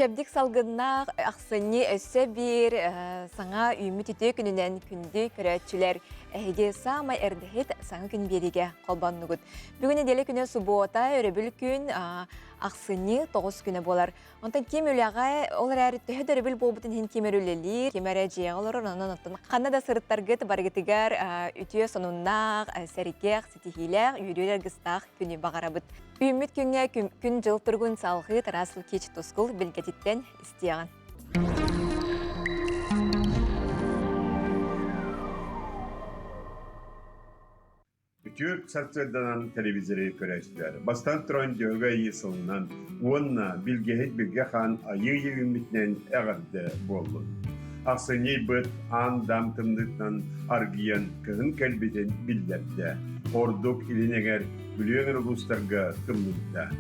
Чэбдик салгыннаах ахсынньы өссө биир саҥа үүммүт үтүө күнүнэн күндү көрөөччүлэр эһиги саамай эрдэһит саҥа күн биэриигэ холбоннугут. Бүгүн нэдиэлэ күнэ субуота, өрөбүл күн ахсынньы 9 күнэ буолар. Онтон ким үлэҕэ, ол эрээри төһө да өрөбүл буолбутун иһин ким эрэ үлэлиир, ким эрэ дьиэҕэ олорор, онон оттон ханна да сырыттаргыт барыгытыгар үтүө сонуннаах, сэргэх, ситиһиилээх, үөрүү аргыстаах күнү баҕарабыт. Үүммүт күҥҥэ күн-дьыл туругун салҕыы Тарас Лукич Тускул билгэтиттэн истиэҕин. Үтүө сарсыарданан телевизоры көрөөччүлэр бастаан туран Дьөһөгөй Айыы сылынан уонна Билгэһит Билгэ Хаан Айыы үүммүтүнэн эҕэрдэ буоллун. Ахсынньы ыйбыт аан-даам тымныытынан аргыйан кыһын кэлбитин биллэрдэ. Ордук илин эҥэр Бүлүү эҥэр улуустарга тымныйда.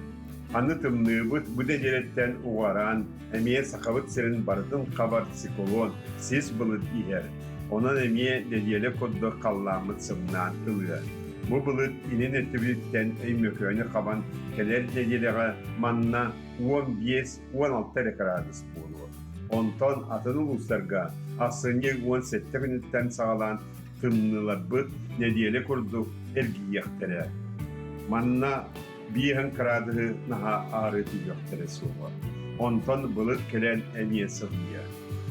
Аны тымныыбыт бу нэдиэлэттэн уҕараан, эмиэ Сахабыт сирин барытын хабар циклон, сис былыт иһэр. Онон эмиэ нэдиэлэ курдук халлааммыт сымнаан ылыа. Бу былыт илин өттүбүтүттэн Өймөкөөнү хабан кэлэр нэдиэлэҕэ манна 15-16 эрэ кыраадыс буолуо. Онтон атын улуустарга ахсынньы 17 күнүттэн саҕалаан тымныыларбыт нэдиэлэ курдук эргийиэхтэрэ. Манна биэһин кыраадыһы наһаа аарыы түһүөхтэрэ суоҕа. Онтон былыт кэлэн эмиэ сылыйыа.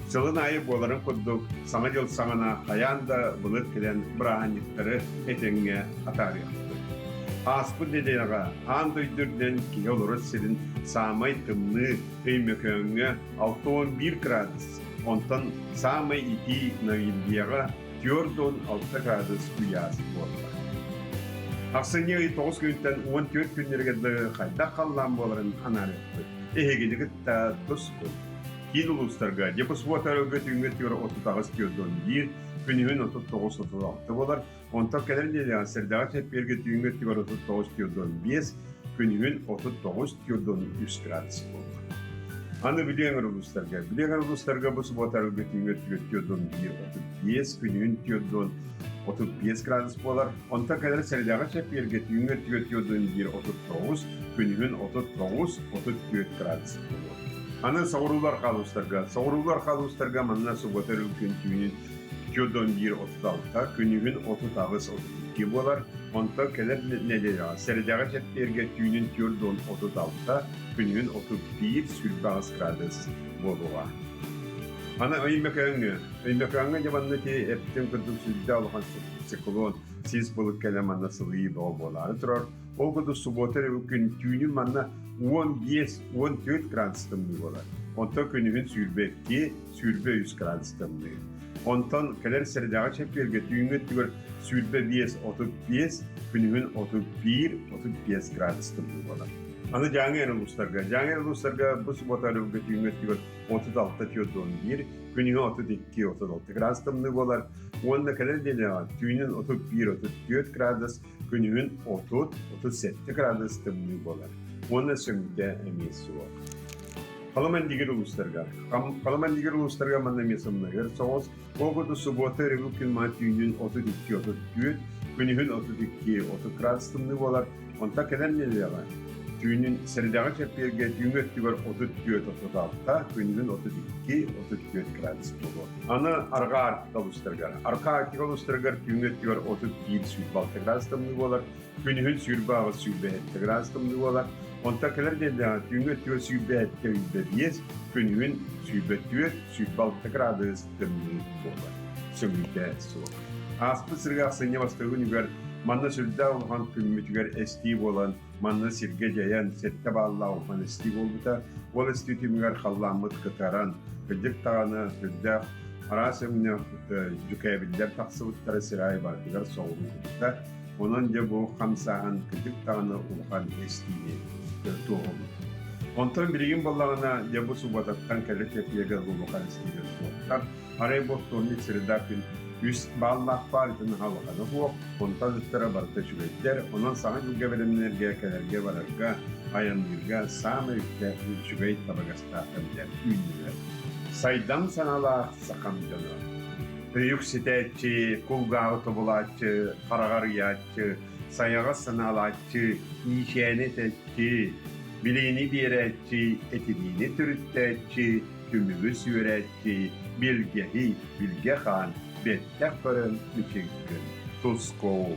Сылын аайы буоларын курдук, Саҥа дьыл саҕана хайаан да былыт кэлэн бырааһынньыктары этэҥҥэ атаарыахпыт. Ааспыт нэдиэлэҕэ аан дойду үрдүнэн киһи олорор сирин саамай тымныы Өймөкөөҥҥө 61 градус, онтон саамай итии Намибияҕа 46 градус куйаас буолла. Ахсынньы ый 9 күнтэн 14 күннэригэр дылы хайдах халлаан буоларын анаарыахпыт. Эһигини кытта тускул. Киин улуустарга Дьокуускай түүҥҥү өттүгэр 38 41, күнүһүн 39-36 буолар. Онтон кэлэр нэдиэлэҕэ сэрдэҕэ чэппиэргэ түүҥҥү өттүгэр 39-45, күнүһүн 39-3 градус буолла. Аны Бүлүү эҥэр улуустарга. Бүлүү эҥэр улуустарга бу субуотарга түүҥҥү өттүгэр 41, 35, күнүһүн 35 градус буолар. Онтон кэлэр сэрэдэҕэ чэппиэргэ түүҥҥү өттүгэр 41, 39, күнүһүн 39, 34 градус буолуо. Аны соҕуруулар хаалуустарга. Соҕуруулар хаалуустарга манна субуота күн түүнүн 41-36, күнүһүн 38-32 буолар. Онтон кэлэр нэдиэлэҕэ сэрэдэҕэ чэппиэргэ түүнүн 4-36, күнүһүн 31-28 градус буолуоҕа. Аны Өймөкөөҥҥө. Өймөкөөҥҥө дьэ манна ити эптин курдук сүрдээх улахан циклон, сис былыт кэлэн манна сылыйыы бөҕө буолаары турар. Ол курдук субуота эрэ күн түүнүн манна 15-14 градус тымныы буолар. Онтон күнүһүн 22, 23 градус тымныы. Онтон кэлэр сэрэдэҕэ чэппиэргэ түүҥҥү өттүгэр 25-35, күнүһүн 31-35 градус тымныы буолар. Аны Дьааҥы эр улуустарга. Дьааҥы эр улуустарга бу субуота өрөбүлгэ түүҥҥү өттүгэр 36-41, күнүһүн 32-36 градус тымныы буолар. Уонна кэлэр нэдиэлэҕэ түүнүн 31-34 градус, күнүһүн 30-37 градус тымныы буолар. Уонна сөҥүүтэ эмиэ суох. Халыма-Индигир улуустарга. Халыма-Индигир улуустарга манна эмиэ сымнаһыар соҕус. Ол курдук субуота өрөбүл күн маҥан түүнүн 32-34, күнүһүн 32-30 градус тымныы буолар. Онтон кэлэр нэдиэлэҕэ түүнүн сэрэдэҕэ чэппиэргэ түүҥҥү өттүгэр 34-36, күнүһүн 32-34 градус буолуо. Аны Арҕаа Арктика улуустарыгар. Арҕаа Арктика улуустарыгар түүҥҥү өттүгэр 31-26 градус тымныы буолар. Күнүһүн 28-27 градус тымныы буолар. Онтон кэлэр нэдиэлэҕэ түүҥҥү өттүгэр 27-25, күнүһүн 24-26 градус тымныы буолар. Сөҥүүтэ суох. Ааспыт сырыга ахсынньы бастакы күнүгэр манна сүрдээх улахан күммүтүгэр эстии буолан, манна сиргэ дьайан, сэттэ бааллаах улахан эстии буолбута. Ол эстии түмүгэр халлааммыт кытаран, кырдьык даҕаны сүрдээх араас өҥнөөх дьүкээбиллэр тахсыбыттара сир аайы барытыгар соҕуруу кутта. Онон дьэ бу хамсааһын кырдьык даҕаны улахан эстиини туоһулуур. Онтон билигин буоллаҕына дьэ бу субуотаттан кэлэ чэппиэргэ улахан эстиилэр суохтар. Арай бу вторник, среда күн үс бааллаах баар ити наһаа улахана суох. Онтон ыттара барыта үчүгэйдэр. Онон саҥа дьылга бэлэмнэнэргэ, кэлэргэ-барарга, айанныырга саамай үчүгэй табыгастаах кэмнэр үүннүлэр. Сайдам санаалаах сахам дьоно. Өйүк ситээччи, кулгааҕы тобулааччы, хараҕар ыйааччы, сайаҕас санаалааччы, иичээни этээччи. Билиини биэрээччи, этиниини төрүттээччи, түмүгү сүөрээччи, билгэһи, билгэ хаан, бэттэх көрөн мичиггин, тускуу.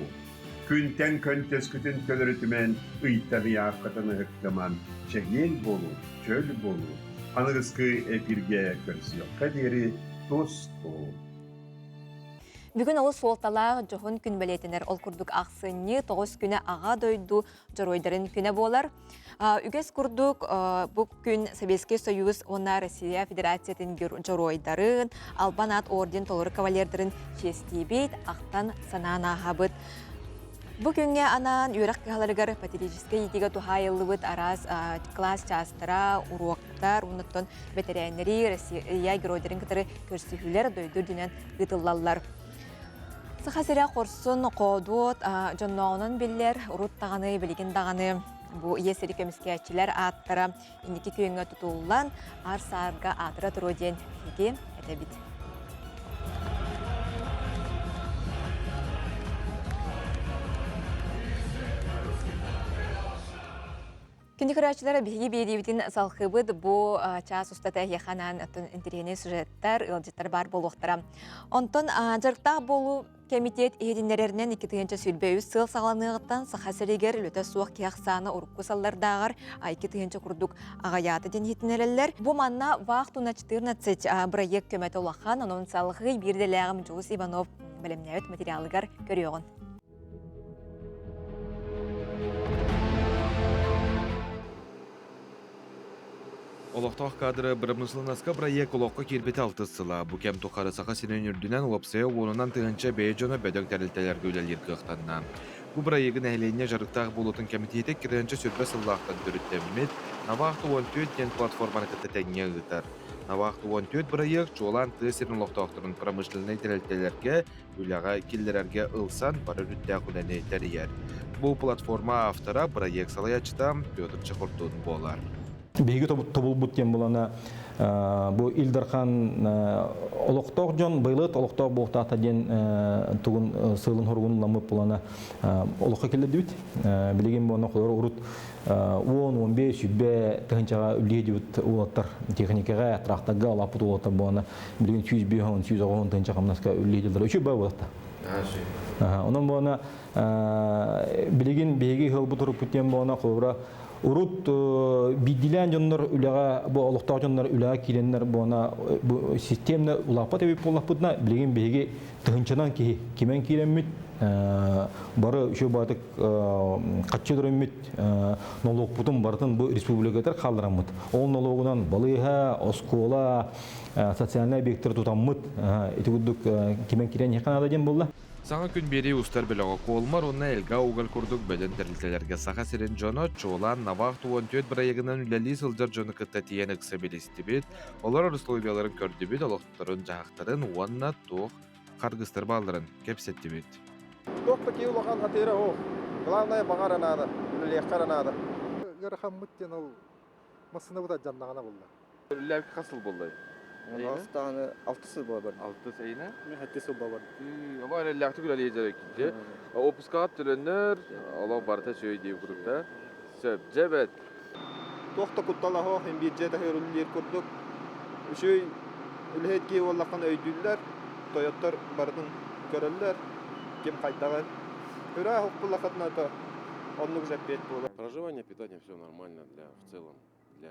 Күнтэн көнтөскүтүн төлөрүтүмэн, ыйтан ыйааххытын ыһыктыман, чэгиэн буолуу, чөл буолуу. Аныгыскы эфиргэ көрсүөххэ диэри тускуу. Бүгүн олус суолталаах дьоһун күн бэлиэтэнэр. Ол курдук ахсынньы 9 күнэ Аҕа дойду дьоруойдарын күнэ буолар. Үгэс курдук бу күн Советский Союз уонна Россия Федерациятын дьоруойдарын, Албан аат орден толору кавалердарын чиэстиибит, ахтан санаан ааһабыт. Бу күҥҥэ анаан үөрэх кыһаларыгар патриотическай иитиигэ туһаайыллыбыт араас кылаас чаастара, уруоктар, оннуттан бэтэрээннэри, Россия геройдарын кытары көрсүһүүлэр дойду үрдүнэн ыытыллаллар. Саха сирэ хорсун, хоодуот дьоннооҕунан биллэр, урут даҕаны, билигин даҕаны бу ийэ сири көмүскээччилэр ааттара инники күөҥҥэ тутуллан, аар-саарга аатыра туруо диэн биһиги этэбит. Күндү көрөөччүлэр, биһиги биэриибитин салхыбыт бу чаас устата эһиэхэ анаан оттон интэриэһинэй сюжеттар, ыалдьыттар баар буолуохтара. Онтон дьарыктаах буолуу кэмитиэт иһитиннэрэринэн 2023 сыл саҕаланыаҕыттан Саха сиригэр үлэтэ суох киһи ахсаана урукку сыллардааҕар 2000 курдук аҕыйаата диэн иһитиннэрэллэр. Бу манна Вахту на 14 бырайыак көмөтө улахан, онон салҕыы биир идэлээҕим Дьулус Иванов бэлэмнээбит материалыгар көрүөҕүн. Олохтоох кадры бырамыысыланаска бырайыак олоххо киирбитэ алтыс сыла. Бу кэм тухары Саха сирин үрдүнэн уопсайа уонунан тыһыынча бэйэ дьоно бөдөҥ тэрилтэлэргэ үлэлиир кыахтанна. Бу бырайыагы нэһилиэнньэ дьарыктаах буолуутун кэмитиэтэ 2 тыһыынча 20 сыллаахтан төрүттэммит Навахта 14 диэн платформаны кытта тэҥҥэ ыытар. Навахта 14 бырайыак чуолаан тыа сирин олохтоохторун промышленнай тэрилтэлэргэ үлэҕэ киллэрэргэ ылсан бары өрүттээх үлэни тэрийэр. Бу платформа автора, бырайыак салайааччыта Петр Чехордун буолар. Биһиги тобулбут диэн булана бу Ил Дархан олохтоох дьон быйылыт олохтоох буолтаата диэн тугун сыалын хоругун ламмыт булана олоххо киллэрдибит. Билигин буона холор урут 10-15 сүбэ тыһынчаҕа үллиһидибит уолаттар техникаҕа, тракторга алаппыт уолаттар буона билигин 105 190 тыһыынча хамнаска үллиһидилэр. Үчү ба буолта. Онон буона билигин биһиги ыһылбыт уруппут диэн буона холобура урут биирдилээн дьоннор үлэҕэ бу олохтоох дьоннор үлэҕэ киирэннэр буона бу системно улааппат эбит буоллахпытына билигин биһиги тыһынчанан киһи кимэн киирэммит бары үчүгэй баатык хаччы көрөммүт нолуокпутун барытын бу республикатар хааллараммыт ол нолуогунан балыыһа оскуола социальнай объекттары тутаммыт ити курдук кимэн киирэн иһиэххэ наада диэн буолла. Саҥа күн биэрии устар бөлөҕө Колмар уонна Элга Уголь курдук бөдөҥ тэрилтэлэргэ Саха сирин дьоно чуолаан Навахт 14 бырайыагынан үлэлии сылдьар дьону кытта тиийэн ыкса билистибит, олорор условияларын көрдүбүт, олохторун-дьаһахтарын уонна туох харгыстар баалларын кэпсэттибит. Туох да киһи улахан хатыыра суох. Главное баҕара наада, үлэлиэххэ эрэ наада. Ыарахаммыт диэн ол массыынабыт алдьаннаҕына булла. Үлэлээбит хас сыл буоллай? Алтыс 6 сыл буола бардым. Алтыс эйинэ? Мен 7 сыл буола бардым. Оба эрэллээхтик үлэлии дьарык Опускаҕа төлөнөр, олох барыта үчүгэй дии курдук да. Сөп, дьэ бэт. Туох да куттала суох, имбиирдьэ таһыыр үлэлиир курдук. Үчүгэй үлэһит киһи буоллаххына өйдүүллэр, тойоттор барытын көрөллөр, ким хайдаҕын. Ыраах укпуллаххытына то оннук заппет буолар. Проживание, питание все нормально для в целом для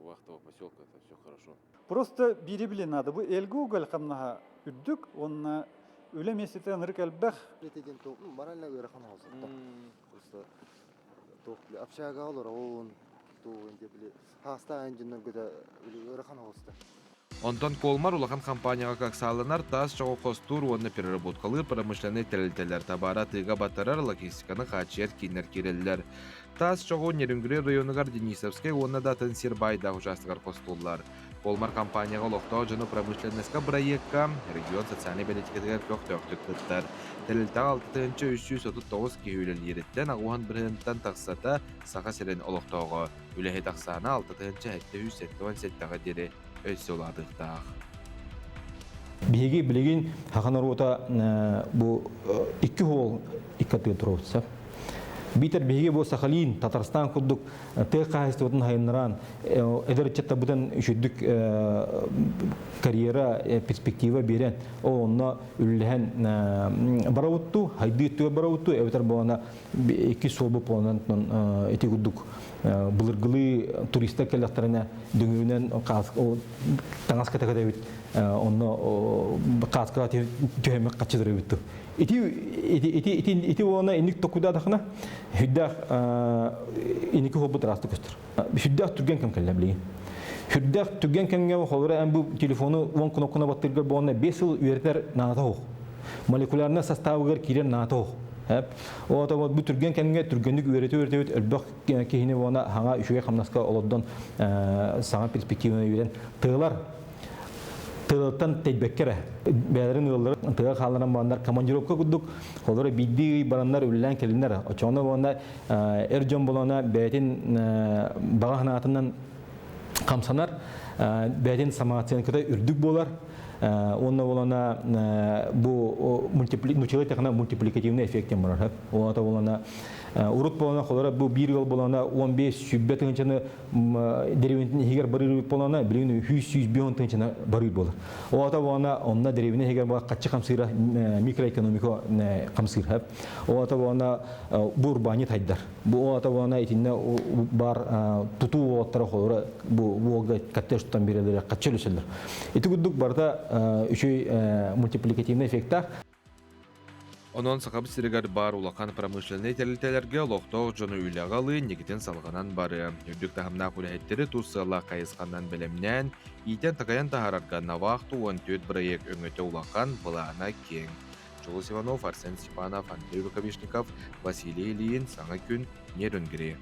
вахтового поселка это все хорошо. Просто биири билин надо. Бу элги уголь хамнаһа үрдүк, уонна үлэ миэстэтэ ынырык элбэх. Диэн морально ыарахан оҕолсотто. Просто туох били общага олороҕун, туох били хаастаан дьоннорго да ыарахан оҕуста. Онтон Колмар улахан компанияҕа каксааланар таас чоҕу хостуур уонна переработкалыыр промышленнай тэрилтэлэр табаара тыыга батарар логистиканы хааччыйар кииннэр киирэллэр. Таас чоҕу Нерюнгри районугар Денисовскай уонна да атын сир баайдаах учаастагар хостууллар. Колмар компанияҕа олохтоох дьону промышленноска бырайыакка регион социальнай бэлитикэтигэр көхтөөхтүк кыттар. Тэрилтэҕэ 6339 киһи үлэлиириттэн 80 бырыһыантан тахсата Саха сирин олохтооҕо. Үлэһит ахсаана 6777-ҕэ диэри өссө улаатыахтаах. Биһиги билигин саха норуота бу икки уол икки аттыгар туруорса. Биитэр биһиги бу Сахалин, Татарстан курдук тыа хаһаайыстыбатын сайыннаран, эдэр ыччаттарбытын үчүгдүк карьера, перспектива биэрэн, ол онно үллэһэн барабыттуу, хайдыы өттүгэр барабыттуу, эбэтэр буолана икки суолбут буоланан ити курдук былыргылыы туристар кэллэхтэринэ дүҥүрүнэн таҥас кэтэ-кэтэбит онно кааскаҕа түһэммит хаччыдырыбыт ити ити ити ити ити уона инник токудаатахына сүрдээх инники хуолбут ыраастык көстөр сүрдээх түргэн кэм кэллэ билигин сүрдээх түргэн кэмҥэ холобура эн бу телефону уон кнопканы баттыыргар буолна 5 сыл үөрэтэр наада суох молекулярнай составыгар киирэр наада суох Оото бу түргэн кэмҥэ түргэнник үөрэтэ-үөрэтэбит элбэх киһини уонна хаҥа үчүгэй хамнаска олордон саҥа перспективаны үөрэн тыалар тыалыттан тэйбэккэ эрэ бэйэлэрин ыалларын тыа хаалларан бараннар командировка курдук холоро биирдии ый бараннар үлэлээн кэлиннэр очоҕуна уонна эр дьон болона бэйэтин баҕа санаатынан хамсанар бэйэтин самооценката үрдүк буолар уонна болона бу нучелы техна мультипликативный эффект диэн барар уонна болона урут болона холоро бу биир ыал болона 15 сүүрбэ тыһыынчаны деревинтин иһигэр барыыр болона билигин 100 тыһыынчаны барыыр буолар оҕото болона онно деревина иһигэр була хаччы хамсыыра микроэкономика хамсыыр оҕото болона бу урбаанньыт хайдар бу оҕото болона итиннэ бар тутуу уолаттара холоро бу уолга коттедж тутан биэрэллэр хаччы өлүсэллэр ити курдук барыта үчүгэй мультипликативный эффектаах Онон Сахабыт сиригэр баар улахан промышленнай тэрилтэлэргэ олохтоох дьону үлэҕэ ылыы инникитин салҕанан барыа. Үрдүк таһымнаах үлэһиттэри тус сыаллаах хайысханан бэлэмнээн, иитэн-такайан таһаарарга Навахту 14 бырайыак өҥөтө улахан, былаана киэҥ. Дьулус Иванов, Арсен Степанов, Андрей Рукавишников, Василий Ильин, Саҥа күн, Нерюнгри.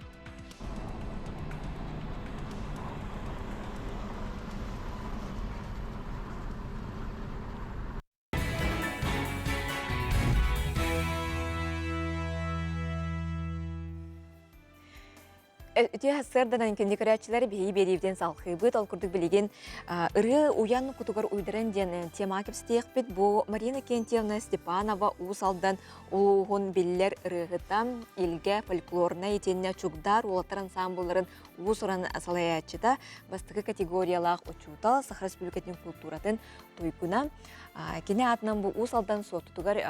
Үтүө сарсыарданан күндү көрөөччүлэр биһиги биэриибитин салҕыыбыт. Ол курдук билигин ырыа уйан кутугар уйдаран диэн темаҕа кэпсэтиэхпит. Бу Марина Кентьевна Степанова Уус Алдан улууһун биллэр ырыаһыта, Илгэ фольклорнай итиэннэ Чугдаар уолаттар ансаамбылларын уус-уран салайааччыта, бастакы категориялаах учуутал, Саха Республикатын култууратын туйгуна. Кини аатынан бу Уус Алдан Суоттутугар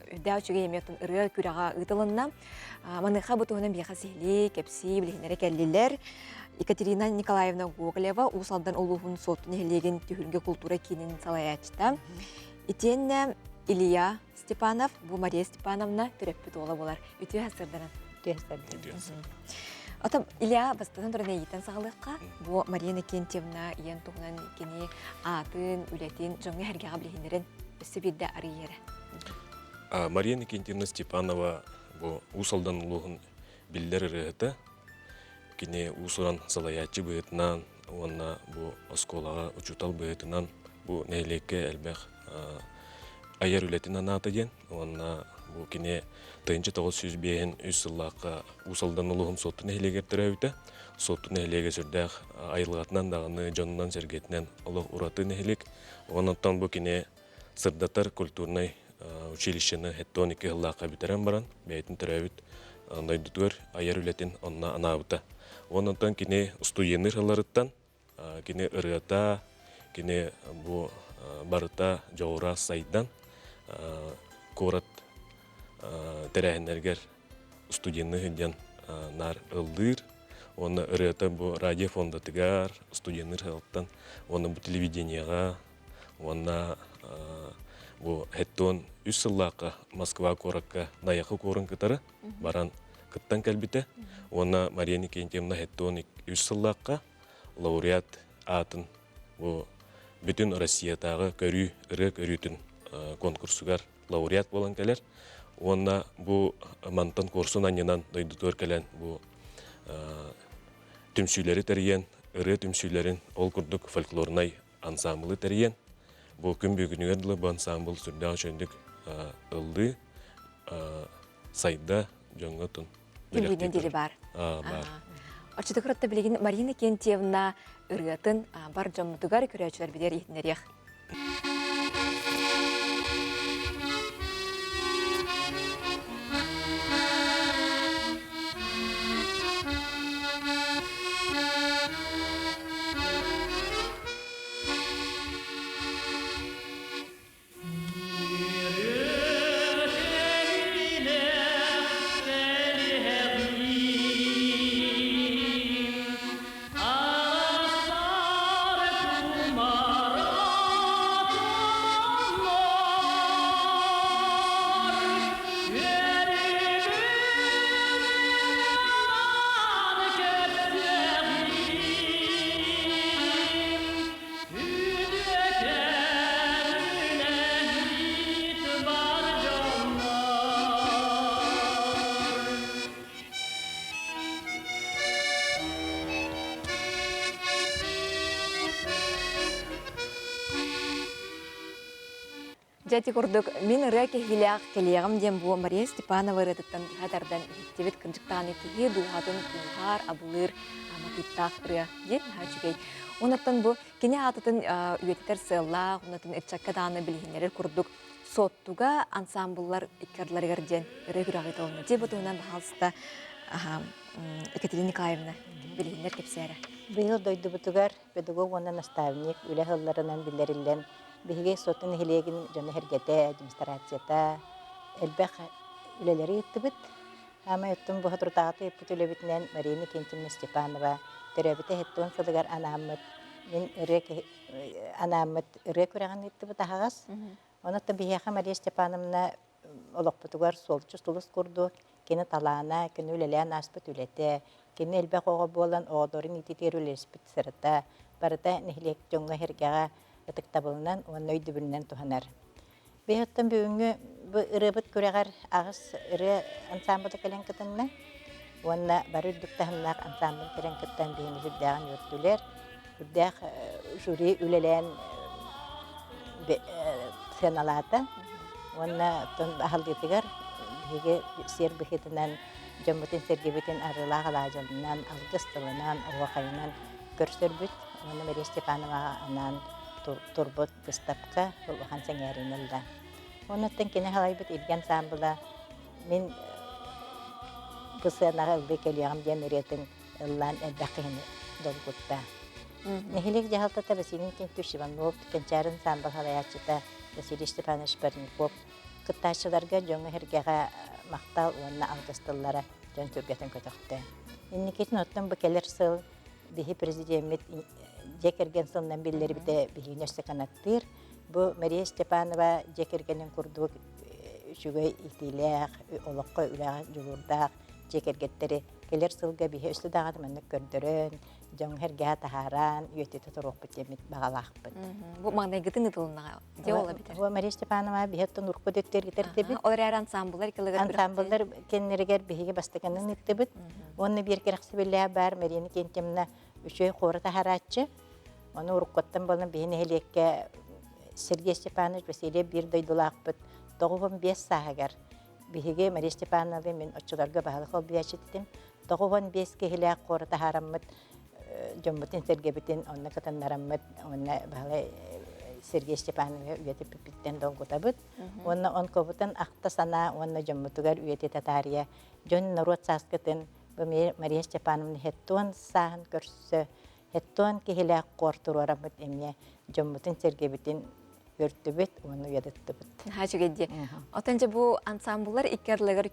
үрдээх үчүгэй эмиэ ырыа күрэҕэ ыытылынна. Маныаха бу туһунан биһиэхэ сиһилии, кэпсии, билиһиннэрэ кэллилэр. Екатерина Николаевна Гоголева Уус Алдан улууһун Суотту нэһилиэгин Түһүлгэ култуура киинин салайааччыта. Итиэннэ Илья Степанов, бу Мария Степановна төрөппүт уола буолар. Үтүө сырданан. Үтүө сырданан. Отом Илья бастатан туран эйиитэн саҕалыахха. Бу Мария Иннокентьевна ийэн туһунан кини аатын, үлэтин дьоҥҥо эргэҕэ билиһиннэрин өссө биирдэ арыйара. Мария Иннокентьевна Степанова бу Уус Алдан улууһун биллэр ырыаһыта. Кини уус-уран салайааччы быһыытынан уонна бу оскуолаҕа учуутал быһыытынан бу нэһилиэккэ элбэх айар үлэтин анаата диэн уонна бу кини 1905 сыллаахха Уус Алдан улууһун Суотту нэһилиэгэр төрөөбүтэ. Суотту нэһилиэгэ сүрдээх айылҕатынан даҕаны дьонунан-сэргэтинэн олох ураты нэһилиэк. Онон бу кини сырдатар культурнай училищены 72 сыллаахха бүтэрэн баран бэйэтин төрөөбүт дойдутугар айар үлэтин онно анаабыта. Онон кини устудьуоннуур сылларыттан кини ырыата, кини бу барыта дьоҕура сайдан куорат тэрээһиннэригэр студенныы сылдьан наар ыллыыр уонна ырыата бу радио фондатыгар студенныыр сылтан уонна бу телевидениеҕа уонна бу хэттон үс сыллаахха Москва куоракка Найахы куорун кытары баран кыттан кэлбитэ уонна Мария Никентьевна хэттон үс сыллаахха лауреат аатын бу бүтүн Россиятааҕы көрүү ырыа көрүүтүн конкурсугар лауреат буолан кэлэр уонна бу мантан куорсун анньынан дойдутугар кэлэн бу түмсүүлэри тэрийэн ырыа түмсүүлэрин ол курдук фольклорнай ансаамбылы тэрийэн бу күн бүгүнүгэр дылы бу ансаамбыл сүрдээх үчүгэйдик ыллыы сайда дьоҥҥо тун Күн дири бар. Бар. Оччотугар билигин Марина Кентьевна ырыатын бар дьоммутугар көрөөччүлэр билэр иһитиннэриэх. Дьэ ити курдук мин ырыа киһилээх кэлиэҕим диэн бу Мария Степанова ырыатыттан быһа тардан иһиттибит кырдьыктааны киһи дууһатын кууһар, абылыыр матыыптаах ырыа диэн наһаа үчүгэй. Онуттан бу кини аатытын үйэтитэр сыаллаах, онуттан ыччакка даҕаны билиһиннэрэр курдук Суоттуга ансаамбыллар икки ардыларыгар диэн ырыа күрэҕи ыытылынна. Дьэ бу туһунан баһаалыста Екатерина Николаевна билиһиннэр кэпсээрэ. Быйыл дойдубутугар педагог уонна наставник үлэ сылларынан биллэриллэн биһиги Суотту нэһилиэгин дьоно-сэргэтэ, администрацията элбэх үлэлэри ыыттыбыт. Аамай оттон бу соторутааҕыта ыыппыт үлэбитинэн Мария Иннокентьевна Степанова төрөөбүтэ 70 сылыгар анааммыт мин ырыа анааммыт ырыа күрэҕин ыыттыбыт аһаҕас. Онон биһиэхэ Мария Степановна олохпутугар суолчу сулус курдук кини талаана, кини үлэлээн ааспыт үлэтэ, кини элбэх оҕо буолан оҕолорун иититигэр үлэлэспит сырата барыта нэһилиэк дьоҥҥо-сэргэҕэ ытыктабылынан уонна өйдөбүлүнэн туһанар. Биһиттэн бүгүҥҥү бу ырыабыт күрэҕэр аҕыс ырыа ансаамбыла кэлэн кытынна уонна бары үрдүк таһымнаах ансаамбыл кэлэн кыттан биһини сүрдээҕин үөртүлэр. Үрдээх жюри үлэлээн сыаналаата уонна оттон аһыллыытыгар биһиги сиэр быһыытынан дьоммутун-сэргэбитин арыылаах алаадьылынан, алгыс тылынан, оһуохайынан көрсөрбүт уонна Мария Степановаҕа анаан турбут быыстапка улахан сэҥээриини ылла. Онуттан кини халайбыт Илгэ ансаамбыла мин бу сыанаҕа ыллыы кэлиэҕим диэн ырыатын ыллаан элбэх киһини долгутта. Нэһилиэк дьаһалтата Василий Никитич Иванов, Кэнчээри ансаамбыл салайааччыта Василий Степанович Парников кыттааччыларга дьоҥҥо-сэргэҕэ махтал уонна алгыс тыллара дьон сүргэтин көтөхтө. Инникитин оттон бу кэлэр сыл биһи президеммит дьиэ кэргэн сылынан биллэрбитэ биһигини өссө канаттыыр. Бу Мария Степанова дьиэ кэргэнин курдук үчүгэй иитиилээх, олоххо үлэҕэ дьулуурдаах дьиэ кэргэттэри кэлэр сылга биһи өссө даҕаны маннык көрдөрөн, дьоҥ-сэргэҕэ таһааран, үйэтитэ туруохпут диэммит баҕалаахпыт. Бу маҥнайгытын ытылыннаҕа дьэ ол эбитэр. Бу Мария Степанова биһи оттон урукку дөттөргүтэрдибит. Ол эрээри ансаамбыллар иккилигэр Ансаамбыллар кэннэригэр биһиги бастакынан ыыттыбыт. Уонна биир кэрэхсэбиллээх баар Марина Кентьевна үчүгэй хуора таһарааччы. Ону уруккуттан буолан биһи нэһилиэккэ Сергей Степанович Васильев биир дойдулаахпыт 95 сааһыгар Биһиги Мария Степановна мин оччолорго баһылык холбуйааччы этим. 95 киһилээх хуору таһаараммыт дьоммутун-сэргэбитин онно кытыннараммыт уонна баһылай Сергей Степановиһы үйэтиппиппиттэн долгутабыт. Уонна онкобутун ахта санаа уонна дьоммутугар үйэтитэ таарыйа дьон норуот сааскытын бу Мария Степановна хеттуон сааһын көрсө хеттуон киһилээх хор туруораммыт эмиэ дьоммутун-сэргэбитин үөртүбүт уонна уйадыттыбыт. Наһаа үчүгэй дии. Оттон дьэ бу ансамбллар икки ардыларыгар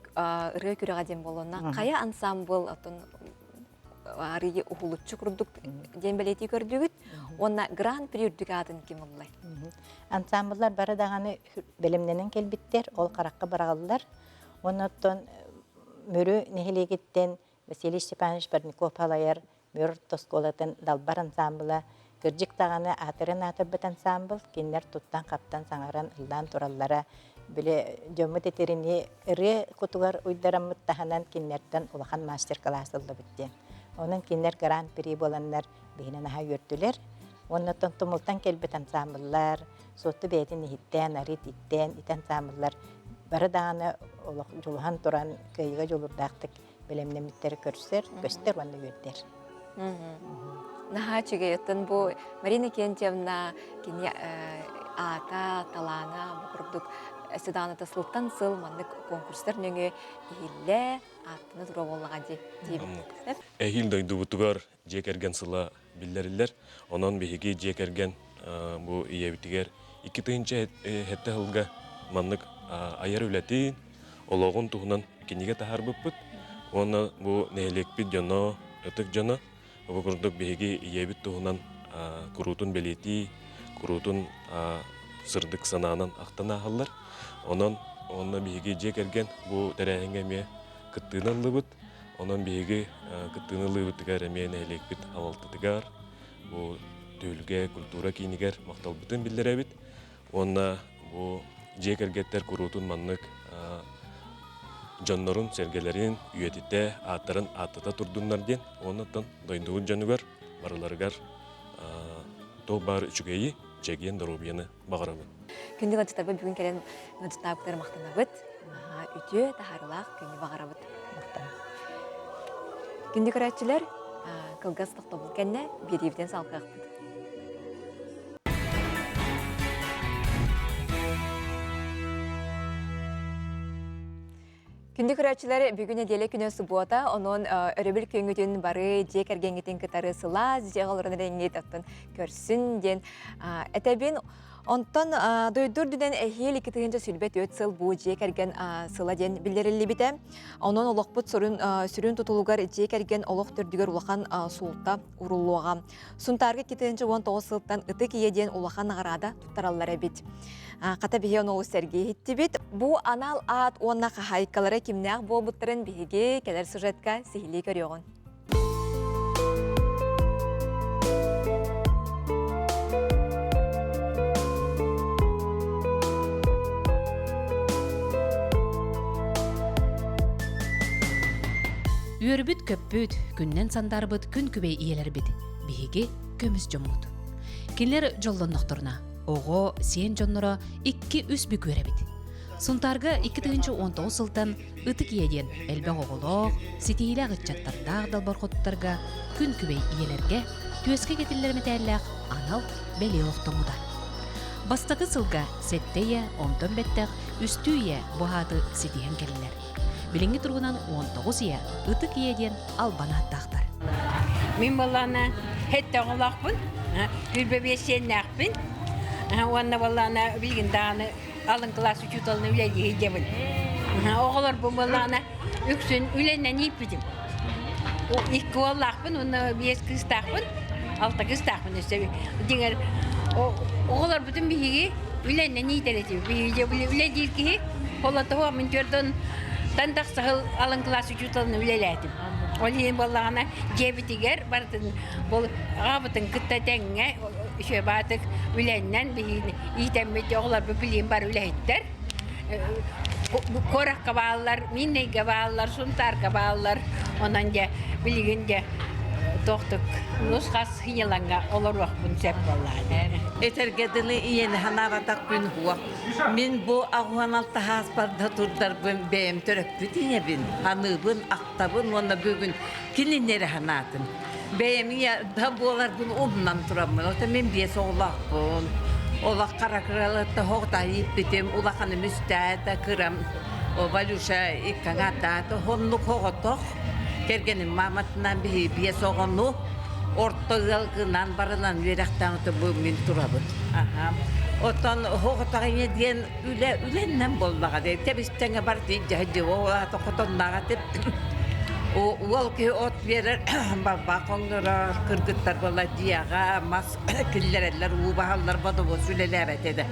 ырыа күрэҕэ диэн буолуонна. Хайа ансамбл оттон арыйы уһулуччу курдук диэн бэлиэтии көрдүгүт уонна гран-при үрдүк аатын ким ыллай? Ансамбллар бары даҕаны бэлэмнэнэн кэлбиттэр, ол харахха быраҕыллар. Уонна оттон Мүрү нэһилиэгиттэн Василий Степанович Парников салайар Мүрү орто оскуолатын Далбар ансаамбыла кырдьык даҕаны аатырын аатырбыт ансаамбыл, кинилэр туттан-хаптан саҥаран ыллаан тураллара, били дьоммут этэринии ырыа кутугар уйдараммыт таһынан кинилэртэн улахан мастер-класс ыллыбыт диэн. Онон кинилэр гран-при буоланнар биһини наһаа үөртүлэр. Уонна оттон Тумултан кэлбит ансаамбыллар, Суотту бэйэтин иһиттээн, арыт иттээн, ити ансаамбыллар бары даҕаны олох дьулуһан туран кыайыыга дьулуурдаахтык бэлэмнэммиттэри көрсөр, көстөр уонна үөрдэр. Наһаа үчүгэй. Оттон бу Марина Кентьевна кини аата, талаана бу курдук өссө даҕаны сылтан сыл маннык конкурстар нөҥүө иһиллэ, ааттана туруо буоллаҕа дии диэбит. Эһиил дойдубутугар дьиэ кэргэн сыла биллэриллэр. Онон биһиги дьиэ кэргэн бу ийэбитигэр 2007 сылга маннык айар үлэтин, олоҕун туһунан кинигэ таһаарбыппыт. Уонна бу нэһилиэкпит дьоно, ытык дьоно бу курдук биһиги ийэбит туһунан куруутун бэлиэтии, куруутун сырдык санаанан ахтан ааһаллар. Онон уонна биһиги дьиэ кэргэн бу тэрээһиҥҥэ эмиэ кыттыыны ыллыбыт. Онон биһиги кыттыыны ылыыбытыгар эмиэ нэһилиэкпит салалтатыгар, бу түһүлгэ культура киинигэр махталбытын биллэрэбит. Уонна бу дьиэ кэргэттэр куруутун маннык дьоннорун, сэргэлэрин үйэтитэ, ааттарын ааттата турдуннар диэн уонна оттон дойдубут дьонугар барыларыгар туох баар үчүгэйи, чэгиэн доруобуйаны баҕарабын. Күндү ыалдьыттарбыт бүгүн кэлэн ыалдьыттаабыттар махтанабыт. Наһаа үтүө, таһаарыылаах күнү баҕарабыт. Махтанабыт. Күндү көрөөччүлэр, кылгас тохтобул кэннэ биэриибитин салҕыахпыт. Күндү көрөөччүлэр, бүгүн нэдиэлэ күнэ субуота, онон өрөбүл күҥҥүтүн бары дьиэ кэргэҥҥитин кытары сылаас дьиэҕэ олорон эрэҥҥит оттон көрсүн диэн этэбин. Онтон дойду үрдүнэн эһиил 2024 сыл бу дьиэ кэргэн сыла диэн биллэриллибитэ. Онон олохпут сүрүн тутулугар дьиэ кэргэн олох төрдүгэр улахан суолта уруллуоҕа. Сунтаарга 2019 сылтан Ытык Ийэ диэн улахан наҕараада туттараллар эбит. Хата биһи ону олус сэргии иһиттибит. Бу анал аат уонна хаһаайкалара кимнээх буолбуттарын биһиги кэлэр сюжетка сиһилии көрүөҕүн. Үөрбүт-көппүт, күннэн сандаарбыт күн күбэй ийэлэрбит, биһиги көмүс дьоммут. Кинилэр дьоллоннохторуна, оҕо, сиэн дьонноро икки-үс бүк үөрэбит. Сунтаарга 2019 сылтан Ытык ийэ диэн элбэх оҕолоох, ситиһиилээх ыччаттардаах далбар хотуттарга күн күбэй ийэлэргэ түөскэ кэтиллэр мэтээллээх анал бэлиэ олохтоммута. Бастакы сылга сэттэ ийэ, онтон бэттэх үстүү ийэ бу ааты ситиһэн кэллилэр. Билиҥҥи туругунан 19 ийэ Ытык ийэ диэн албан ааттаахтар. Мин буоллаҕына сэттэ оҕолоохпун, сүүрбэ биэс сиэннээхпин уонна буоллаҕына билигин даҕаны алын кылаас учууталына үлэлии сылдьабын. Оҕолорбун буоллаҕына үксүн үлэнэн ииппитим. Икки уоллаахпын уонна биэс кыыстаахпын, алта кыыстаахпын өссө. Дьиҥэр оҕолорбутун биһиги үлэнэн иитэр этибит. Биһиги үлэлиир киһи холотоһо мин төрдөн тан тахса сыл алын кылаас учууталын үлэлээтим. Ол иһин буоллаҕына дьиэбитигэр барытын бұл аҕабытын кытта тэҥҥэ үчүгэй баатык үлэннэн биһигини иитэммит оҕолорбут билигин бары үлэһиттэр. Куоракка бааллар, Миннэйгэ бааллар, Сунтаарга бааллар. Онон дьэ билигин дьэ туохтук нус-хас сынньалаҥҥа олоруохпун сөп буоллаҕа. Этэргэ дылы ийэни санаабатах күн уох. Мин бу аҕуһан алтаһааспар да турдарбын бэйэм төрөппүт ийэбин, аныыбын, ахтабын уонна бүгүн кинини эрэ санаатым. Бэйэм ийэ да буоларбын умнан тураммын, ото мин биэс оҕолоохпун. Олох хара кыраларта хоҕута ииппитим, улаханым үстээтэ, кырам Валюша иккаҥаатаата, оннук оҕотох кэргэним мааматынан биһи биэс оҕону орто ыал гынан барынан үөрэхтээх бу мин турабын. Оттон оҕотох ийэ диэн үлэ үлэннэн буоллаҕа дии. Тэбистэҥэ бар дии оҕолаата хотоннааҕа тип уол киһи от биэрэр балбаах хоҥнорор кыргыттар буолла дьиэҕэ мас киллэрэллэр уу баһаллар бодобуос үлэлээбэт этэ.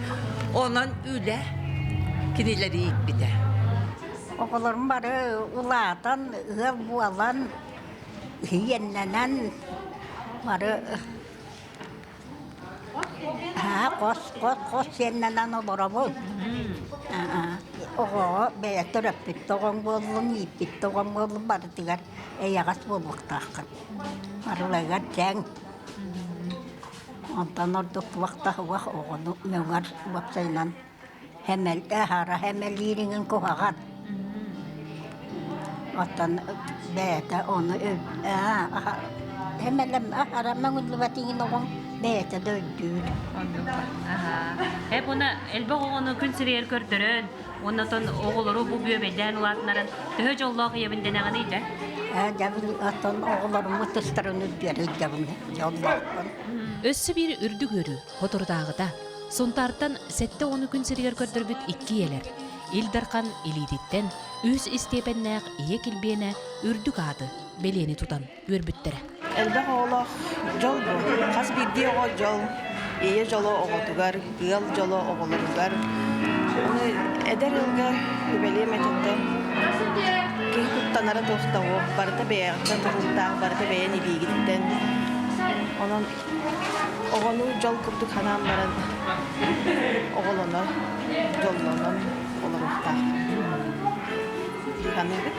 Онон үлэ кинилэри ииппитэ. Оҕолорум бары улаатан, ыал буолан, иэннэнэн бары хос хос хос сиэннэнэн олоробун. Оҕоҕо бэйэ төрөппүт да оҕоҥ буоллун, ииппит да оҕоҥ буоллун барытыгар эйэҕэс буолуохтааххын. Барыларыгар дьэҥ. Онтон ордук туох да суох оҕону мөҥөр уопсайынан Хэмэл аһара хэмэлиириҥин куһаҕан. Оттон бэйэтэ ону хэмэлэм аһара мөҥүллүбэтиҥин оҕоҥ бэйэтэ да өйдүүр. Оннук Эп уна элбэх оҕону күн сиригэр көрдөрөн, уонна оттон оҕолору бу бүөбэйдээн улаатыннаран төһө дьоллоох ийэбин дэнэҕиний дьэ? Ээ, дьэ оттон оҕолорум ытыстарын үрдүгэр илдьэбин дьоллоохпун. Өссө биир үрдүк үөрүү Соторутааҕыта Сунтаартан 70 күн сиригэр көрдөрбүт икки ийэлэр Ил Дархан илиититтэн үһүс истиэпэннээх Ийэ килбиэнэ үрдүк ааты бэлиэни тутан үөрбүттэрэ. Элбэх оҕолоох дьол бу. Хас биирдии оҕо дьол, ийэ дьоло оҕотугар, ыал дьоло оҕолоругар. Ону эдэр ыалга үбэлиэм этэ киһи куттанара туох да суох, барыта бэйэҕиттэн тутулуктаах, барыта бэйэн илиигиттэн. Онон Оҕону дьол курдук санаан баран оҕолоно, дьоллонон олоруохтаах дии саныыбын.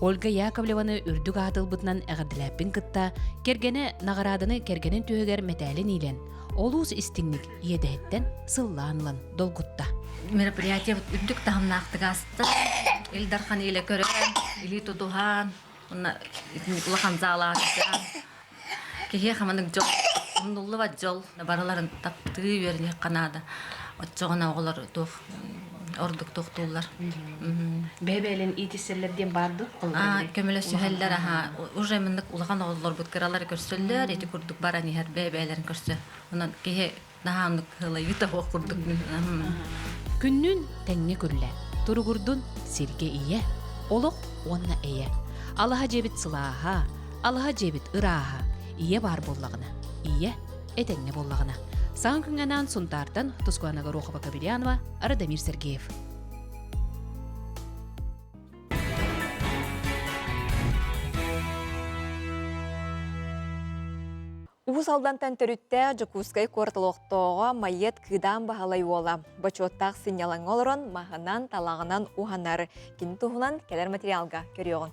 Ольга Яковлеваны үрдүк ааты ылбытынан эҕэрдэлээппин кытта, кэргэнэ наҕарааданы кэргэнин түһүгэр мэтээлин иилэн, олус истиҥник иэдэһиттэн сыллаан ылан долгутта. Мероприятие үрдүк таһымнаахтык ааста. Ил Дархан илэ көрөн, илии тутуһан, уонна улахан заалаах Киһиэхэ маннык дьол, умнуллубат дьол барыларын таптыы үөрэниэххэ наада. Оччоҕуна оҕолор туох ордук тохтууллар. Бэйэ-бэйэлэрин иитиссэллэр диэн баар дуо? Көмөлөсүһэллэр аха. Уже маннык улахан оҕолорбут кыралары көрсөллөр, ити курдук баран иһэр бэйэ-бэйэлэрин көрсө. Онон киһи наһаа оннук ыһылайбыта суох курдук. Күннүүн тэҥҥэ күллэ, туругурдун сиргэ ийэ, олох уонна эйэ. Алаһа дьиэбит сылааһа, алаһа дьиэбит ырааһа, ийэ баар буоллаҕына, ийэ этэҥҥэ буоллаҕына. Саҥа күҥҥэ анаан Сунтаартан Тускуана Горохова-Кобельянова, Радомир Сергеев. Уус Алдантан төрүттээх Дьокуускай куорат олохтооҕо Майыат Кыыдаан Баһылай уола бочуоттаах сынньалаҥҥа олорон маһынан, талаҕынан уһанар. Кини туһунан кэлэр материалга көрүөҕүн.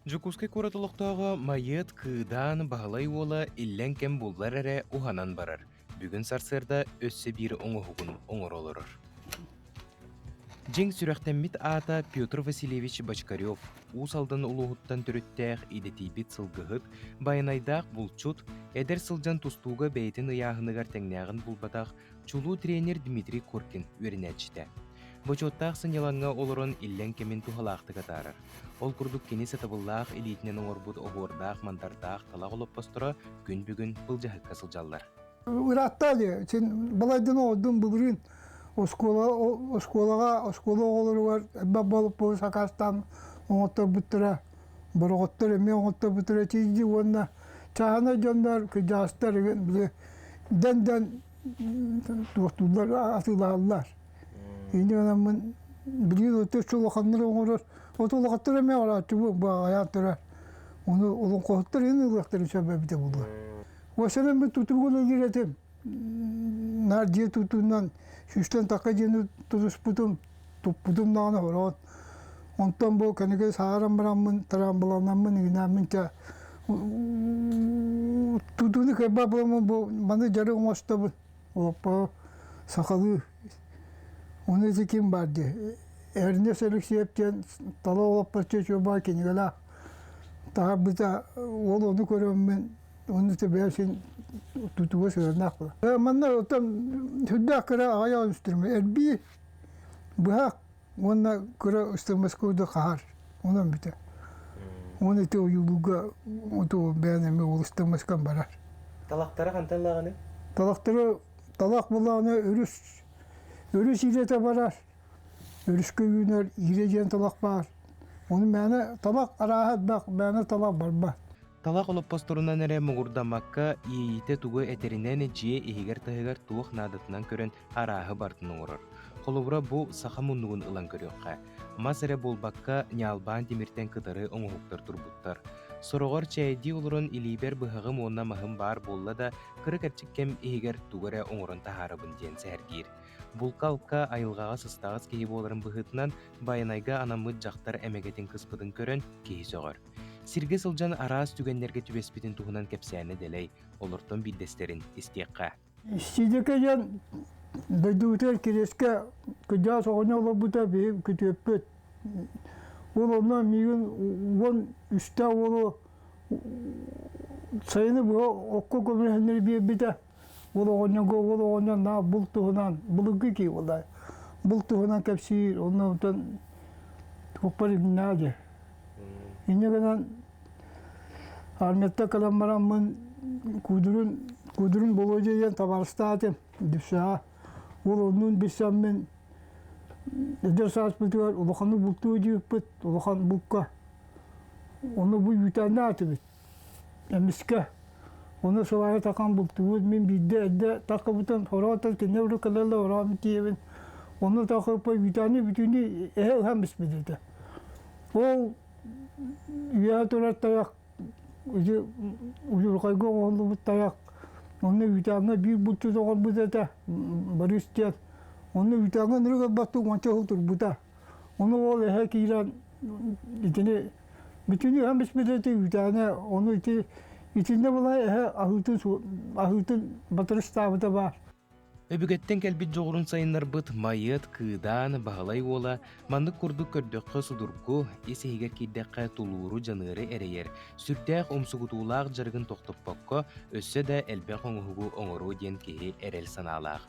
Дьокуускай куорат олохтооҕо Майыат Кыыдаан Баһылай уола иллэҥ кэм буллар эрэ уһанан барар. Бүгүн сарсыарда өссө биир оҥоһугун оҥоро олорор. Дьиҥ сүрэхтэммит аата Петр Васильевич Бочкарев, Уус Алдан улууһуттан төрүттээх идэтийбит сылгыһыт, байанайдаах булчут, эдэр сылдьан тустууга бэйэтин ыйааһыныгар тэҥнээҕин булбатах чулуу тренер Дмитрий Коркин үөрэнээччитэ. Бочуоттаах сынньалаҥҥа олорон иллэҥ кэмин туһалаахтык атаарар. Ол курдук кини сатабыллаах илиитинэн оҥорбут оһуордаах-мандардаах талах олоппосторо күн бүгүн былдьаһыкка сылдьаллар. Ыраатта дии, син балайдан оҕордум былырыын оскуола оскуолаҕа оскуола оҕолоругар элбэх болуппуһу сакаастаан оҥотторбуттара, бороҕоттор эмиэ оҥотторбуттара тиийди уонна чааһынай дьоннор кырдьаҕастар били дэн-дэн туохтууллар атыылаһаллар. Инньэ гынаммын билигин өтө улаханнар оҥорор, от улахаттар эмиэ оҥорооччу бу аҕыйаан турар. Ону олоҥхоһуттар иһин ылыахтарын сөп эбитэ буолуо. Уосанан мин тутуугун ылыр этим. Наар дьиэ тутуунан сүүстэн тахха дьиэни тутуспутум, туппутум даҕаны хороон. Онтон бу кэнники сааһыран бараммын, трамбланаммын, игинээммин чэ тутууну кыайбат буоламмын бу маны дьарык оҥостобун. Олоппо сахалыы Ону ити ким баар дии Эрнест Алексеев диэн тала олоппоччу чуобаа кинигэлээх таһаарбыта ол ону көрөммүн ону бэйэм син тутууга сыһыаннаах буолар. Манна оттон сүрдээх кыра аҕыйах инструмент эрбии, быһах уонна кыра ыстамаскуйда хаһар онон бүтэ. Уонна ити ойуулууга оту бэйэн эмиэ ол ыстамаскан барар. Талахтара хантан ылаҕыный? Талахтары талах булааны өрүс өрүс иирэтэ барар. Өрүскэ үүнэр иирэ диэн талах баар. Ону мээнэ талах арааһа элбэх, мээнэ талах барбат. Талах олоппосторунан эрэ муҥурдаммакка, иэйиитэ тугу этэринэн дьиэ иһигэр-таһыгар туох наадатынан көрөн арааһы барытын оҥорор. Холобура, бу саха муннугун ылан көрүөххэ. Мас эрэ буолбакка, ньаалбаан тимиртэн кытары оҥоһуктар турбуттар. Сороҕор чээйдии олорон илиибэр быһаҕым уонна маһым баар буолла да, кыра кэрчик кэм иһигэр тугу эрэ оҥорон таһаарабын диэн сэһэргиир. Булка-алка айылҕаҕа сыстаҕас киһи буоларын быһыытынан, Байанайга анаммыт дьахтар эмэгэтин кыспытын көрөн киһи сөҕөр. Сиргэ сылдьан араас түгэннэргэ түбэспитин туһунан кэпсээнэ дэлэй, олортон биирдэстэрин истиэххэ. Сидике диэн дойдубутугар Кириэскэ кырдьаҕас оҕонньор олорбута биһи күтүөппүт. Ол онно миигин уон үстээх уолу сайыны быһа окко көмөлөһөннөрү биэрбитэ. Ол оҕонньорго ол оҕонньор наа булт туһунан былыргы киһи буолла. Булт туһунан кэпсиир, онно онтон туохпар иҥнээ дии. Инньэ гынан армияттан кэлэн бараммын Кудурун Кудурун Володя диэн табаарыстаатым Дүпсэҕэ. Ол оннун билсэммин эдэр сааспытыгар улаханнык бултуу дьиэппит, улахан булка. Ону бу үүтээннээтибит. Эмискэ ону сылаайа такан бултуубут. Мин биирдэ эрдэ такыбытын хороотон кинилэр урут кэлэллэр ороон тиийэбин. Ону такыппа үүтээни бүтүннүү эһэ ыһан биспит этэ. Ол үөһэ турар тайах ити удьурҕайга оҥоһуллубут тайах онно үүтээҥҥэ биир булчут оҥорбут этэ Борис диэн. Онно үүтээҥҥэ ынырык ылбаттыы уонча сыл турбута. Ону ол эһэ киирэн итини бүтүнүү ыһан биспит этэ үүтээнэ ону ити Итиннэ була эһэ аһыытын аһыытын батырыстаабыта баар. Өбүгэттэн кэлбит дьоҕурун сайыннарбыт Майыат Кыыдаан Баһылай уола маннык курдук көрдөххө судургу, ис-иһигэр киирдэххэ тулууру-дьаныары эрэйэр, сүрдээх умсугутуулаах дьарыгын тохтоппокко өссө да элбэх оҥоһугу оҥоруо диэн киһи эрэл санаалаах.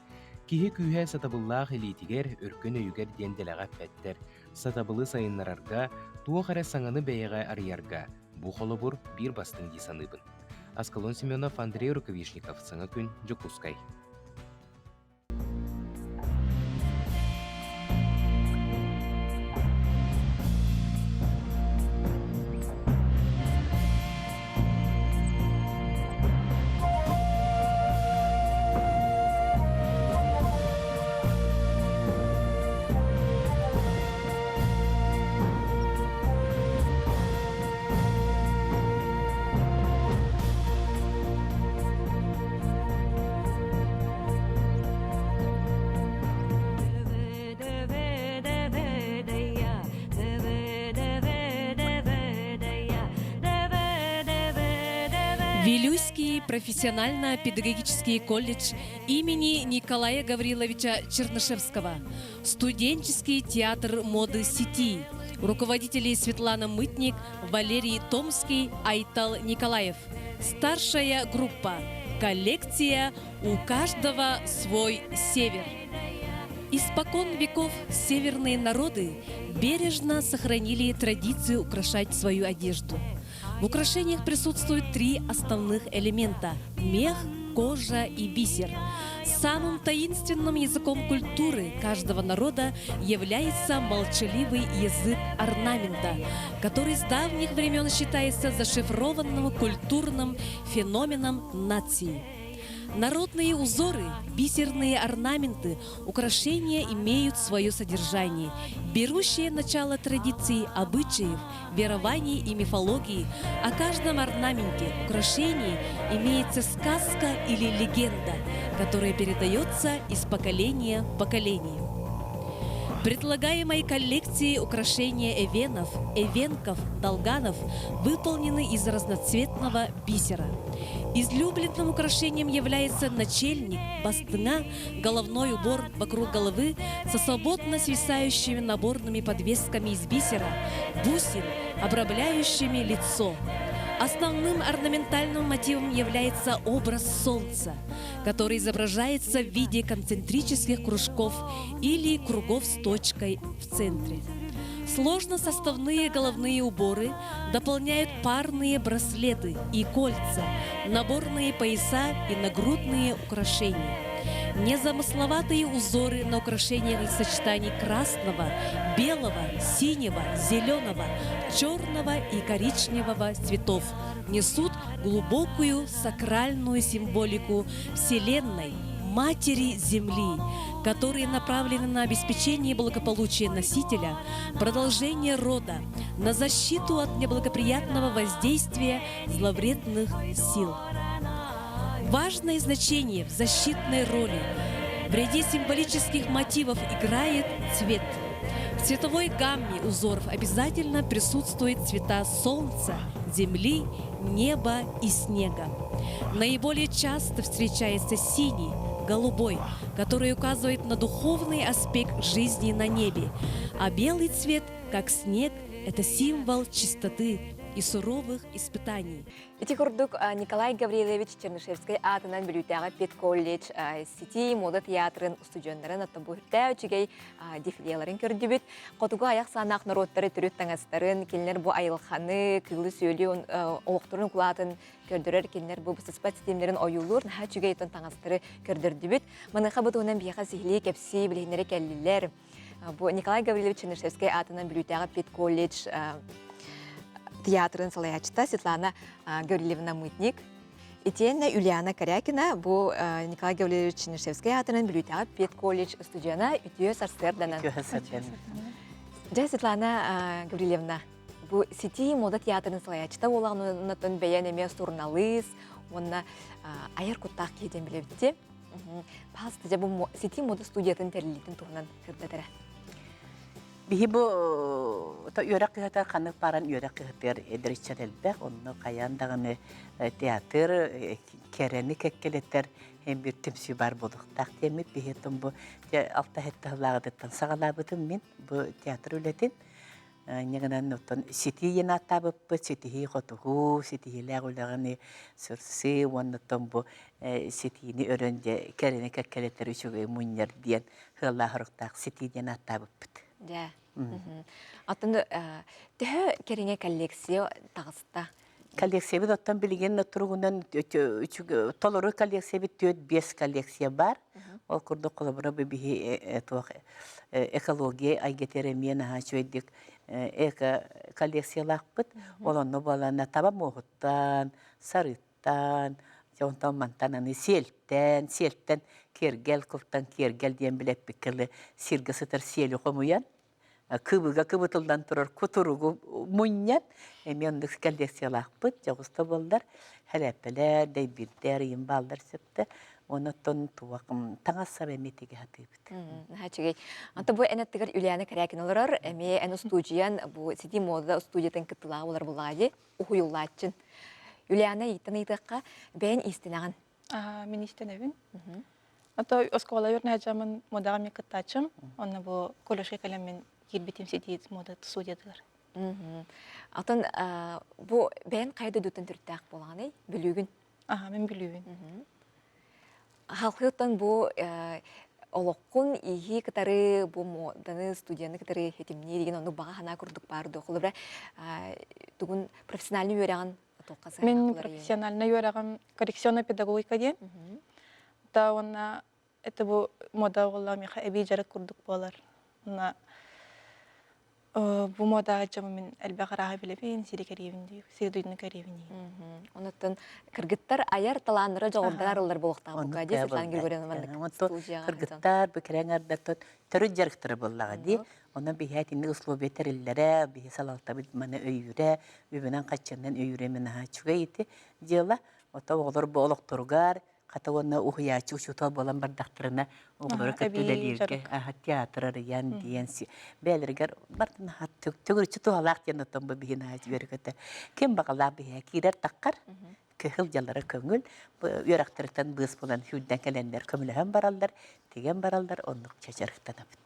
Киһи күүһэ сатабыллаах илиитигэр, өркөн өйүгэр диэн дэлэҕэ эппэттэр. Сатабылы сайыннарарга, туох эрэ саҥаны бэйэҕэ арыйарга бу холобур биир бастыҥ дии саныыбын. Аскалон Семенов, Андрей Рукавишников, Саҥа күн, Дьокуускай. Вилюйский профессионально-педагогический колледж имени Николая Гавриловича Чернышевского, студенческий театр моды сети, руководители Светлана Мытник, Валерий Томский, Айтал Николаев. Старшая группа. Коллекция «У каждого свой север». Испокон веков северные народы бережно сохранили традицию украшать свою одежду. В украшениях присутствуют три основных элемента – мех, кожа и бисер. Самым таинственным языком культуры каждого народа является молчаливый язык орнамента, который с давних времен считается зашифрованным культурным феноменом нации. Народные узоры, бисерные орнаменты, украшения имеют свое содержание, берущее начало традиций, обычаев, верований и мифологии. О каждом орнаменте, украшении имеется сказка или легенда, которая передается из поколения в поколение. Предлагаемой коллекции украшения эвенов, эвенков, долганов выполнены из разноцветного бисера. Излюбленным украшением является начельник, бастына, головной убор вокруг головы со свободно свисающими наборными подвесками из бисера, бусин, обрамляющими лицо. Основным орнаментальным мотивом является образ солнца, который изображается в виде концентрических кружков или кругов с точкой в центре. Сложно-составные головные уборы дополняют парные браслеты и кольца, наборные пояса и нагрудные украшения. Незамысловатые узоры на украшениях из сочетаний красного, белого, синего, зеленого, черного и коричневого цветов несут глубокую сакральную символику Вселенной, Матери Земли, которые направлены на обеспечение благополучия носителя, продолжение рода, на защиту от неблагоприятного воздействия зловредных сил. Важное значение в защитной роли в ряде символических мотивов играет цвет. В цветовой гамме узоров обязательно присутствуют цвета солнца, земли, неба и снега. Наиболее часто встречается синий, голубой, который указывает на духовный аспект жизни на небе, а белый цвет, как снег, это символ чистоты и суровых испытаний. Ити курдук Николай Гаврилович Чернышевскай аатынан Бүлүүтээҕи педколледж сити мода театрын устудьуоннарын оттон бу үрдээ үчүгэй дефилеларын көрдүбүт. Хотугу аяқ саанаах норуоттары төрүт таҥастарын, кинилэр бу айылханы, кыылы-сүөлү олохторун укулаатын көрдөрөр, кинилэр бу быстыспат ситимнэрин ойуулуур наһаа үчүгэй отон таҥастары көрдөрдүбүт. Маныаха бу туһунан биһиэхэ сиһилии кэпсии билиһиннэри кэллилэр. Бу Николай Гаврильевич Чернышевскай аатынан Бүлүүтээҕи педколледж театрын салайааччыта Светлана Гаврильевна Мытник Итиэннэ Ульяна Корякина бу Николай Гаврильевич Чернышевскай аатынан Бүлүүтээҕи педколледж студена үтүө сарсыарданан. Дьэ, Светлана Гаврильевна, бу сити мода театрын салайааччыта буолаҕын бэйэн эмиэ суруналыыс уонна айар куттаах киһи диэн билэбит Паста дьэ бу сити мода студиятын тэриллиитин туһунан сырдатара. Биһи бу үөрэх кыһатыгар ханнык бааран үөрэх кыһатыгар эдэр ыччат элбэх, онно хайаан даҕаны театр кэрэни кэккэлэтэр һин биир түмсүү баар буолуохтаах диэммит биһи бу алта-сэттэ сыллааҕытыттан саҕалаабытым мин бу театр үлэтин. Инньэ гынан оттон ситии диэн ааттаабыппыт, ситиһии хотугу, ситиһиилээх үлэҕини сырсыы уонна оттон бу ситиини өрөн дьэ кэрэни кэккэлэтэр үчүгэй мунньар диэн сыаллаах-соруктаах ситии диэн ааттаабыппыт. Дьэ. Атын төһө кэриҥэ коллекция таҕыста? Коллекциябыт оттон билигин туругунан толору коллекциябыт 4-5 коллекция бар. Ол курдук холобура бу биһи туох экология айгетер эмиэ наһаа үчүгэйдик эко коллекциялаахпыт. Ол онно буолана таба муоһуттан, сарыттан, онтон мантан аны сиэлтэн, сиэлтэн киэргэл кылтан киэргэл диэн билэппиккэ сиргэ сытар сиэли хомуйан кыбыга кыбытыллан турар кутуругу мунньан эмиэ оннук коллекциялаахпыт дьоҕус да буоллар хэлээппэлэр дэйбиирдэр ыйым бааллар сөптө онон туох таҥас сап эмиэ тигэ сатыыбыт. Наһаа үчүгэй. Онто бу эн аттыгар Юлиана Корякина олорор, эмиэ эн устуудьуйан бу сити мода студиятын кыттылааҕа болар буллаҕа уһуйуллааччын. Юлиана ыйыттан ыйытыахха бэйэн иистэнэҕин. Мин иистэнэбин. Ото оскуола үөрэнээччимин модаҕа эмиэ кыттааччым. Онно бу колледжка кэлэммин киирбитим ситии мода студиятыгар. Атын бу бэйэн хайа дойдуттан төрүттээх буолаҕыный? Бүлүүгүн? Аха, мин Бүлүүбүн. Халкыттан бу олоххун иһии кытары бу моданы студияны кытары хитимниир деген оннук баҕа санаа курдук баар дуо? Холобура тугун профессиональный үөрэҕин Мин профессиональнай үөрэҕим коррекционная педагогика диэн. Да уонна это бу мода оҕолоро миэхэ эбии дьарык курдук буолар. Уонна бу мода дьомо мин элбэх арааһы билэбин, сири кэриэбин дии, сири дойдуну кэриэбин дии. Онуттан кыргыттар айар талааннара дьоҕурдар арыллар буолуохтаах бука дии Светлана Григорьевна маннык студияҕа Кыргыттар бу кэрэҥ ардартан төрүт дьарыктара буоллаҕа дии. Онон биһи итинник условия тэриллэрэ, биһи салалтабыт маны өйүүрэ, үбүнэн-хаччынан өйүүрэ мин наһаа үчүгэй ити дьыала. Ото оҕолор бу олохторугар хата уонна уһуйааччы учуутал буолан бардахтарына оҕолору кытта үлэлииргэ театр арыйан диэн бэйэлэригэр бартын төгүрүччү туһалаах диэн оттон бу биһи наһаа үөрэ-көтө ким баҕалаах биһиэхэ киирэр таххар кыһыл дьаллара көҥүл үөрэхтэриттэн быыс булан сүүрдэн кэлэннэр көмөлөһөн бараллар тигэн бараллар оннук чачарыктанабыт.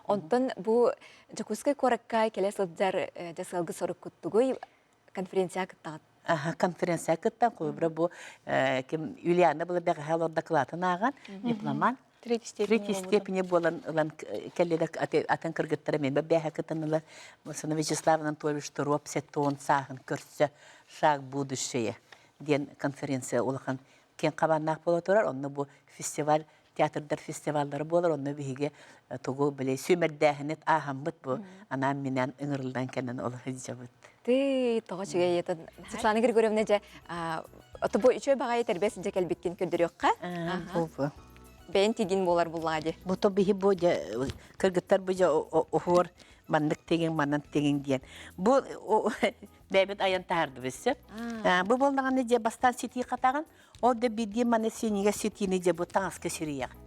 Онтон бу Дьокуускай куоракка кэлэ сылдьар дьэ сыалгы соруккуттугуй конференция кыттаҕыт? Аха, конференция кыттан холобура бу ким Юлиана была бэҕэһээ олор докладын ааҕан дипломант третьей степени буолан ылан кэллилэр атын кыргыттара мен бэһэ кытынылар Сана Вячеслав Анатольевич Торуоп сеттон сааһын көрсө шаг будущее диэн конференция улахан киэҥ хабааннаах буола турар онно бу фестиваль театрдар фестиваллара буолар онно биһиги тугу били сүүмэрдээһини ааһаммыт бу анаан-минээн ыҥырыллан кэлэн олоро сылдьабыт. Ты тоҕо үчүгэй Светлана Григорьевна дьэ ото бу үчүгэй баҕайы тэрбэс дьэ кэлбиккин көрдөрүөххэ. Бу Бэйэн тигин буолар буллаа дии. Бу то биһи бу дьэ кыргыттар бу дьэ уһуор маннык тигин манан тигин диэн. Бу бэйэбит айан таһаардыбыт сөп. Бу буоллаҕына дьэ бастаан ситии хатаҕын, ол да биирдии маны синигэ ситиини дьэ бу таҥаска сирийэҕин.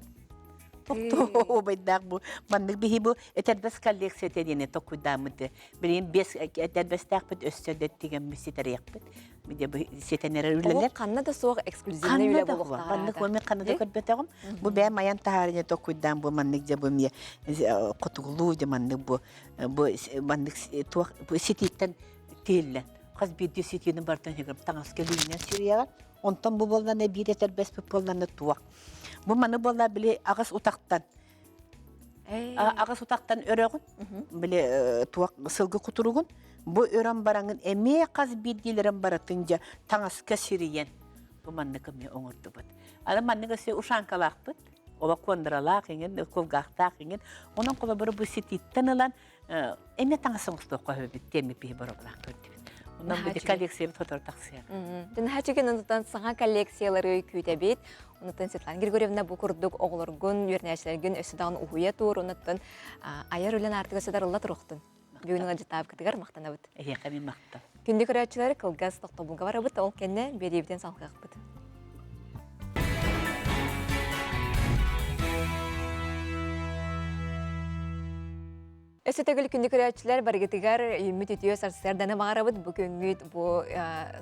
Убайдаах бу маннык биһи бу этэрбэс коллекцията диэни токуйдааммыт. Билигин бес этэрбэстээхпит өссө да тигэммит ситэриэхпит. Ситэн эрэр үлэлэр. Ханна да суох эксклюзивный үлэ буолуохтаах. Маннык мен ханна да көрбөтөҕүм. Бу бэйэм айан таһаарыны токуйдаан бу маннык дьэ бу эмиэ хотугулуу дьэ маннык бу бу маннык туох бу ситииттэн тиэллэн хас биирдии ситиини бартан хигам таҥаска лиинэн сирийэҕин. Онтон бу буоллана биир этэрбэспит буоллана туох. Бу маны буолла били аҕыс утахтан Аҕыс утахтан өрөҕүн, били туох сылгы кутуругун, бу өрөн бараҥын эмиэ хас биирдиилэрин барытын дьэ таҥаска сирийэн бу маннык эмиэ оҥордубут. Аны маннык өссө ушанкалаахпыт, олох куондаралаах иҥин, кулгаахтаах иҥин. Онон холобура бу ситииттэн ылан эмиэ таҥас оҥостуохха сөбүт диэммит биһи боробулаах көрдүбүт. Онон бу коллекциябыт сотору тахсыа. Наһаа онтон саҥа коллекциялары күүтэбит. Онтон Светлана Григорьевна бу курдук оҕолоргун, үөрэнээччилэргин өссө даҕаны уһуйа тур, онтон айар үлэн аартыга сыдарылла туруохтун. Бүгүн ыалдьыттаабыкытыгар махтанабыт. Эһиэхэ мин махтал. Күндү көрөөччүлэр кылгас тохтобулга барабыт, ол кэннэ биэриибитин салҕыахпыт. Өссө төгүл күндү көрөөччүлэр барыгытыгар үүммүт үтүө сарсыарданы баҕарабыт. Бу күҥҥүт бу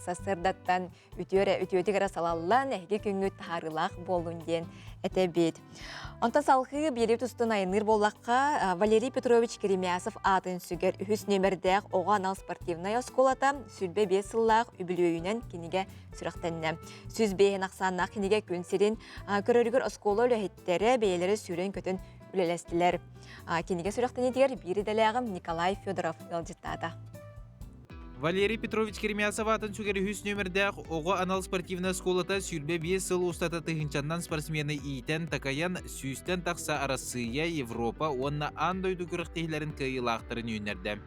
сарсыардаттан үтүө үтүөтүк эрэ салаллан, эһиги күҥҥүт таһаарыылаах буоллун диэн этэбит. Онтон салҕыы биэрии тустун айанныыр буоллахха, Валерий Петрович Керемясов аатын сүгэр үһүс нүөмэрдээх оҕо анал спортивнай оскуолата 25 сыллаах үбүлүөйүнэн кинигэ сүрэхтэннэ. 105 ахсааннаах кинигэ күн сирин көрөрүгэр оскуола үлэһиттэрэ бэйэлэрэ сүүрэн-көтөн үлэлэстилэр. Кинигэ сүрэхтэниитигэр биир идэлээҕим Николай Федоров ыалдьыттаата. Валерий Петрович Керемясов аатын сүгэр үһүс нүөмэрдээх оҕо анал спортивнай оскуолата 25 сыл устата тыһыынчаннан спортсмены иитэн, такайан, сүүстэн тахса Арассыыйа, Европа уонна аан дойду күрэхтэһиилэрин кыайыылаахтарын үүннэрдэ.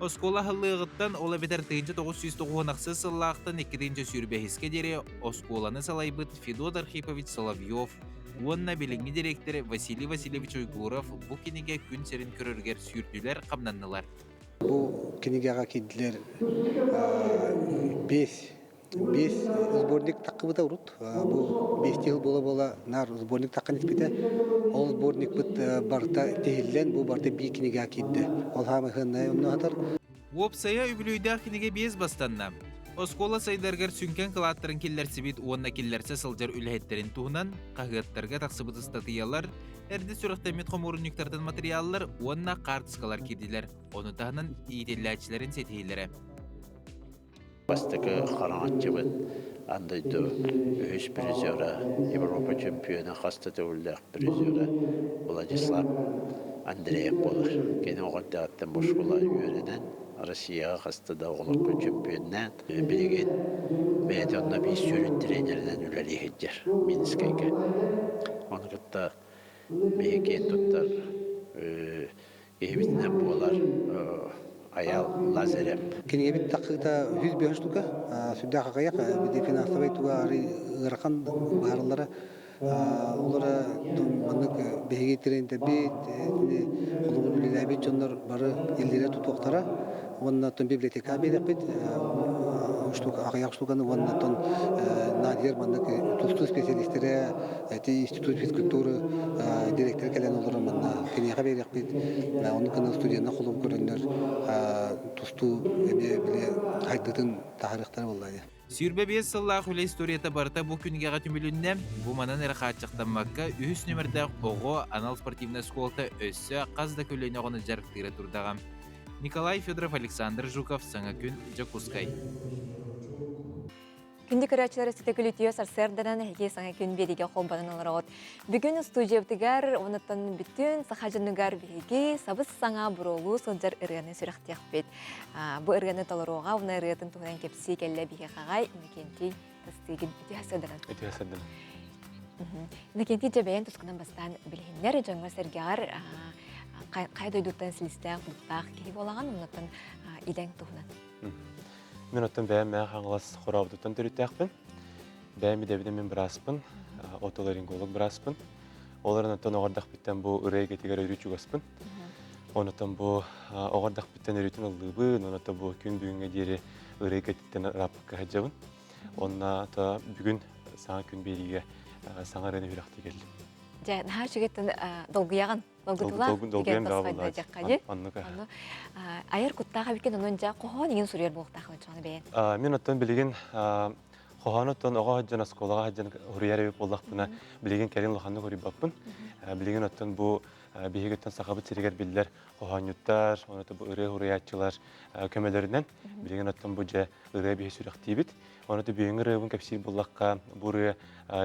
Оскуола аһыллыаҕыттан, ол эбэтэр 1998 сыллаахтан 2025-кэ диэри оскуоланы салайбыт Федот Архипович Соловьев уонна билиҥҥи дириэктэр Василий Васильевич Уйгуров бу кинигэ күн сирин көрөрүгэр сүүрдүлэр-хамнаннылар. Бу кинигэҕэ киирдилэр биэс биэс сборник таххыбыта урут. Бу биэстии сыл буола-буола наар сборник таххан испитэ. Ол сборникпыт барыта тиһиллэн, бу барыта биир кинигэҕэ киирдэ. Ол хаама сыаннайа онно сытар. Уопсайа үбүлүөйдээх кинигэ биэс бастанна. Оскуола сайдарыгар сүҥкэн кылааттарын киллэрсибит уонна киллэрсэ сылдьар үлэһиттэрин туһунан хаһыаттарга тахсыбыт ыстатыйалар, эрдэ сүрэхтэммит хомуурунньуктартан матырыйааллар уонна хаартыскалар киирдилэр. Ону таһынан иитиллээччилэрин ситиһиилэрэ. Бастакы хараҥаччыбыт аан дойду үһүс призера, Европа чемпиона, хас да төгүллээх призера Владислав Андреев буолар. Кини оҕо эрдэҕиттэн бу оскуола үөрэнэн, Россияҕа хаста да оҕолорго чемпионнаан, билигин бэйэтэ онно биир сүрүн тренеринэн үлэлии сылдьар Минскэйгэ. Ону кытта биһи киэн туттар киһибитинэн буолар Айал Лазарев. Кинигэбит тахсыыта 105 штука, сүрдээх аҕыйах, финансовай туга ыарахан быһаарыллара. Олора маннык биһиги тренердэрбит, холобур үлэлээбит дьоннор бары иллэрэ тутуохтара. Уонна оттон библиотека биэриэхпит аҕыйах штуканы уонна оттон Надир маннык тустуу специалистэрэ ити институт физкультуры директор кэлэн олорор манна киниэхэ биэриэхпит. Ону гына студеннар холобур көрөннөр тустуу эмиэ били хайдытын таһаарыахтара буолла дии. 25 сыллаах үлэ историята барыта бу күнгэҕэ түмүлүннэ. Бу манан эрэ хааччахтаммакка үһүс нүмердээх оҕо анал спортивнай оскуолата өссө хас да көлүөнэ оҕону дьарыктыыра турдаҕа. Николай Федоров, Александр Жуков, Саҥа күн, Дьокуускай. Күндү көрөөччүлэр өссө күлүтүө сарсыарданан эһиги саҥа күн биэриигэ холбонон олороҕут. Бүгүн студиябытыгар онуттан бүтүн саха дьонугар биһиги сабыс саҥа буруолуу сылдьар ырыаны сүрэхтиэхпит. Бу ырыаны толоруоҕа уонна ырыатын туһунан кэпсии кэллэ биһиэхэҕэ Иннокентий Тастыгин үтүө сарсыарданан. Үтүө сарсыарданан. Иннокентий дьэ бэйэн тускунан бастаан билиһиннэр дьоҥҥо-сэргэҕэр хайа дойдуттан силистээх, муттаах киһи буолаҕын, оннуттан идэҥ туһунан. Мин оттон бэйэм Мэҥэ Хаҥалас Хорообутуттан төрүттээхпин. Бэйэм идэбинэн мин бырааспын, отоларинголог бырааспын. Ол эрэн оттон оҕо эрдэхпиттэн бу ырыа эйгэтигэр өрүү чугаспын. Онотон бу оҕо эрдэхпиттэн өрүүтүн ыллыыбын, оното бу күн бүгүҥҥэ диэри ырыа эйгэтиттэн ырааппакка сылдьабын. Онно то бүгүн саҥа күн биэриигэ саҥа ырыаны үрэхтии кэллим. Дьэ, наһаа үчүгэйтэн долгуйаҕын. Долгутуулаах Долгуйан бөҕө буолла. Оннук. Айар куттаах эбиккин, онон дьэ хоһоон иҥин суруйар буолуохтааххын оччоҕуна бэйэн. Мин оттон билигин хоһоон оттон оҕо сылдьан оскуолаҕа сылдьан суруйар эбит буоллахпына, билигин кэлин улаханнык суруйбаппын. Билигин оттон бу биһиги оттон Сахабыт сиригэр биллэр хоһоонньуттар, онон бу ырыа суруйааччылар көмөлөрүнэн билигин оттон бу дьэ ырыа биһи сүрэхтиибит. Ону бүгүҥҥү ырыабын кэпсиир буоллахха, бу ырыа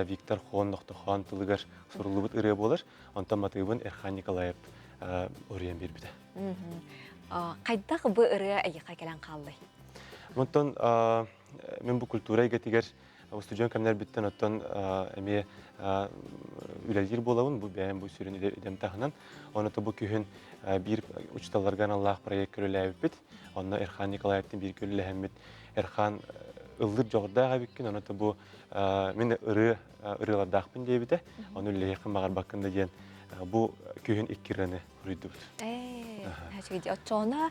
Виктор Хон Нохтохон тылыгар суруллубут ырыа буолар. Онтон матыыбын Эрхан Николаев уруйан биэрбитэ. Хайдах бу ырыа эйиэхэ кэлэн хааллай? Онтон мин бу культура эйгэтигэр устудьуон кэмнэрбиттэн оттон эмиэ үлэлиир буолабын. Бу бэйэм бу сүрүн идэм таһынан. Ону бу күһүн биир учууталларга аналлаах проект үлэлээбиппит. Онно Эрхан Николаевтын бииргэ үлэлэһэммит. Эрхан ыллыыр дьоҕурдаах эбиккин, ону бу мин ырыа ырыалардаахпын диэбитэ. Ону үлэлэһиэххин баҕарбаккын да диэн бу күһүн икки ырыаны суруйдубут. Ээ, оччоҕуна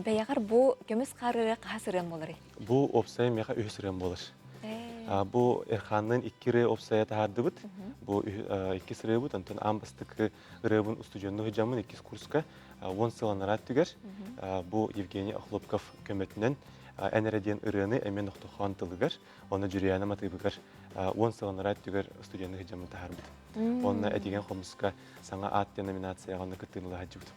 бэйэҕэр бу көмүс хаар ырыа хаһыс ырыам буоларый? Бу уопсайа миэхэ үһүс ырыам буолар. Бу Эрхаанныын икки ырыа уопсайа таһаардыбыт. Бу иккис ырыабыт, онтон аан бастакы ырыабын устудьуоннуу сылдьаммын иккис курска 10 сыл анараа өттүгэр бу Евгений Охлопков көмөтүнэн Эн эрэ диэн ырыаны эмиэ Нохтохоон тылыгар, онно Дьүрүйээнэ матыыбыгар 10 сыл анараа өттүгэр студияны сылдьаммын таһаарбытым. Онно Этигэн хомуска саҥа аат диэн номинацияҕа онно кыттыыны ыла сылдьыбытым.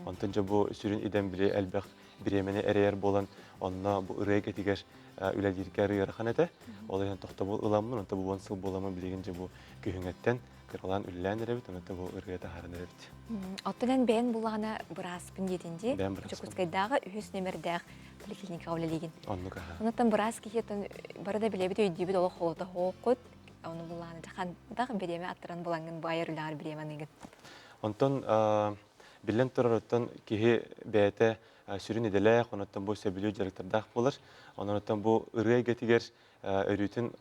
Онтон дьэ бу сүрүн идэм били элбэх бириэмэни эрэйэр буолан, онно бу ырыа эйгэтигэр үлэлииргэ ыарахан этэ. Ол иһин тохтобул ыламмын, онто бу 10 сыл буоламмын билигин дьэ бу күһүҥҥэттэн кыралаан үлэлээн эрэбит, онно бу ырыа таһааран эрэбит. Оттон эн бэйэн буллаҕына бырааспын диэтин дии. Бэйэм бырааспын. Дьокуускайдааҕы үһүс нүмердээх поликлиникаҕа үлэлиигин. Оннук аха. Онуттан быраас киһи оттон бары да билэбит өйдүүбүт олох холото хооккут. Ону буллаҕына хантах бириэмэ аттаран булаҥҥын бу айар үлэҕэр бириэмэ аныыгын. Онтон биллэн турар оттон киһи бэйэтэ сүрүн идэлээх, онуттан бу сөбүлүүр дьарыктардаах буолар. Онон оттон бу ырыа эйгэтигэр өрүүтүн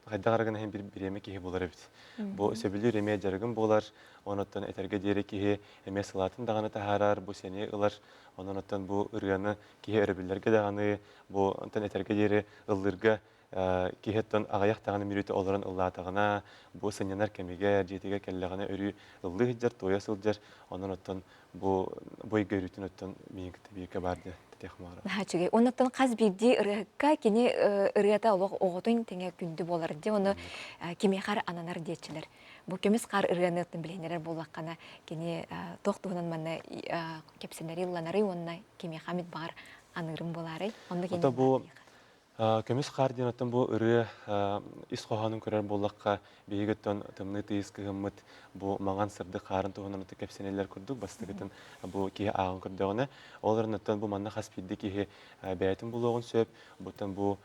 хайдах эрэ гына иһин бир бириэмэ киһи буолар эбит. Бу сөбүлүүр эмиэ дьарыгым буолар, онуттан этэргэ диэри киһи эмиэ сылаатын даҕаны таһаарар, бу сэниэ ылар. Онон оттон бу ырыаны киһи өрөбүллэргэ даҕаны, бу онтон этэргэ диэри ыллыырга киһи оттон аҕыйах даҕаны мүрүтэ олорон ыллаатаҕына, бу сынньанар кэмигэр, дьиэтигэр кэллэҕинэ өрүү ыллыы сылдьар, туойа сылдьар. Онон оттон бу бу эйгэ өрүүтүн оттон миигин кытта бииргэ баар диэн тэтиэх маара. Наһаа үчүгэй. Оннуттан хас биирдии ырыаһыкка кини ырыата олох оҕотун тэҥэ күндү буолар дии. Ону кимиэхэ эрэ ананар диэччилэр. Бу көмүс хаар ырыаны оттон билиһиннэрэр буоллаххына, кини туох туһунан манна кэпсэнэри ылланарый уонна кимиэхэ эмит баҕар аныырым буолаарай? Оннук Ото бу Көмүс хаар диэн оттон бу ырыа ис хоһоонун көрөр буоллахха, биһиги оттон тымныы тыйыс кыһыммыт бу маҥан сырдык хаарын туһунан ытык кэпсэнэллэр курдук бастакытын бу киһи ааҕан көрдөҕүнэ, ол эрэн оттон бу манна хас биирдии киһи бэйэтин булуоҕун сөп, буттан бу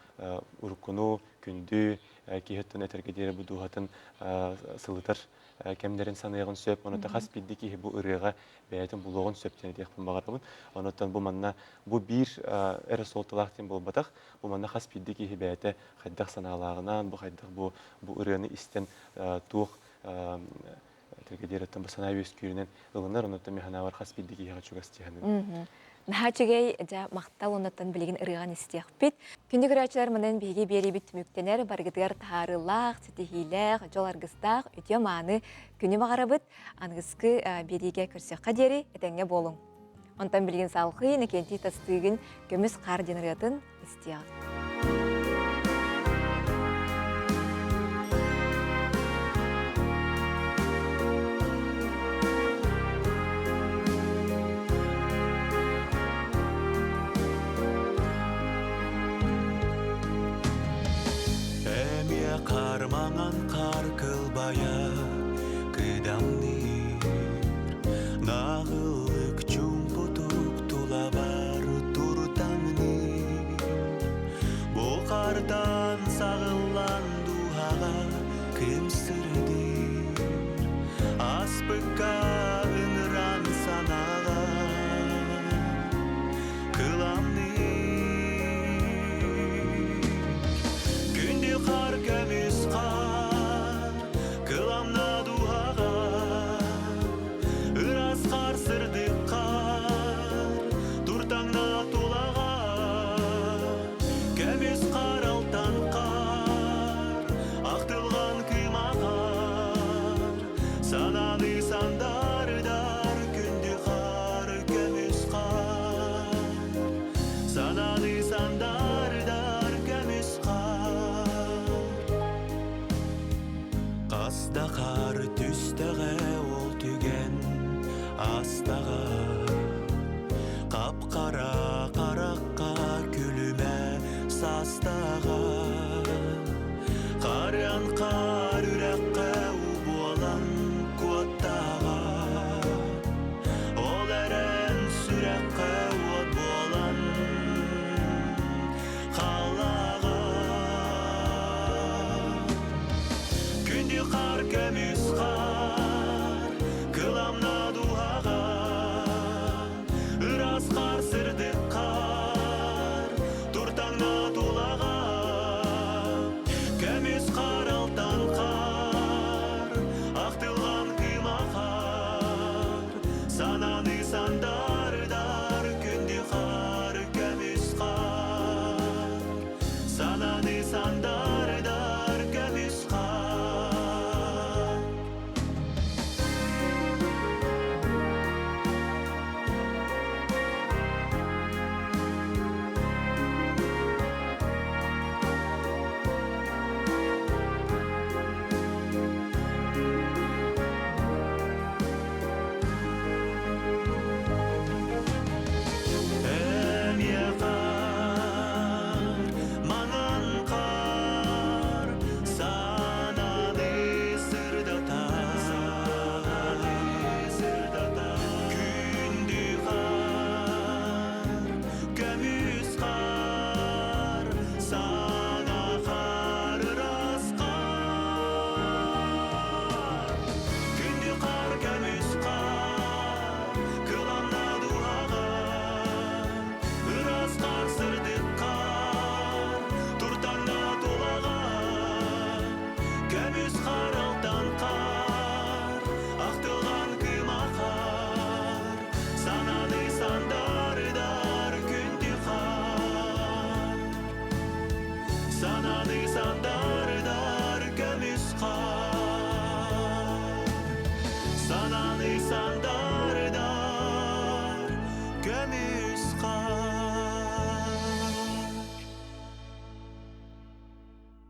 уруккуну, күндү киһи оттон этэргэ диэри бу дууһатын сылытар кэмнэрин саныаҕын сөп. Онон хас биирдии киһи бу ырыаҕа бэйэтин булуоҕун сөп диэн этиэхпин баҕарабын. Онон бу манна бу биир эрэ суолталаах диэн буолбатах. Бу манна хас биирдии киһи бэйэтэ хайдах санаалааҕынан, бу хайдах бу бу ырыаны истэн туох этэргэ диэрэттэн бу санаа үөскүүрүнэн ылынар. Онон мин санаабар хас биирдии киһиэхэ чугас дии саныыбын. Наһаа үчүгэй, дьэ, махтал оннуттан билигин ырыаҕын истиэхпит. Күндү көрөөччүлэр, манан биһиги биэриибит түмүктэнэр, барыгытыгар таһаарыылаах, ситиһиилээх, дьол аргыстаах, үтүө-мааны күнү баҕарабыт. Аныгыскы биэриигэ көрсүөххэ диэри этэҥҥэ буолуҥ. Онтон билигин салҕыы Иннокентий Тастыгин Көмүс хаар диэн ырыатын истиэҕиҥ. Эмиэ хаар маҥан хаар кылбайа кыдамныыр Наҕыллык чуумпутук тулабар туртаҥныыр Бу хартан саҕыллан дууһаҕа ким сырдыыр Аспыкка ыҥыран санаҕа кыламныыр Күндү хаар көмүс хаар кыламна дууһаҕа Ыраас хаар сырдык хаар туртаҥна тулаҕа Көмүс хаар алтан хаар ахтылҕан кыымаҕар Санааны сандаарыдар күндү хаар көмүс хаар Санааны сандаарыдар көмүс хаар Хас да хаар түстэҕэ ол түгэн астаҕа Хап-хара харахха күлүмэ састаҕа Харыан хаар үрэххэ уу буолан куоттаҕа. Көмүс хаар.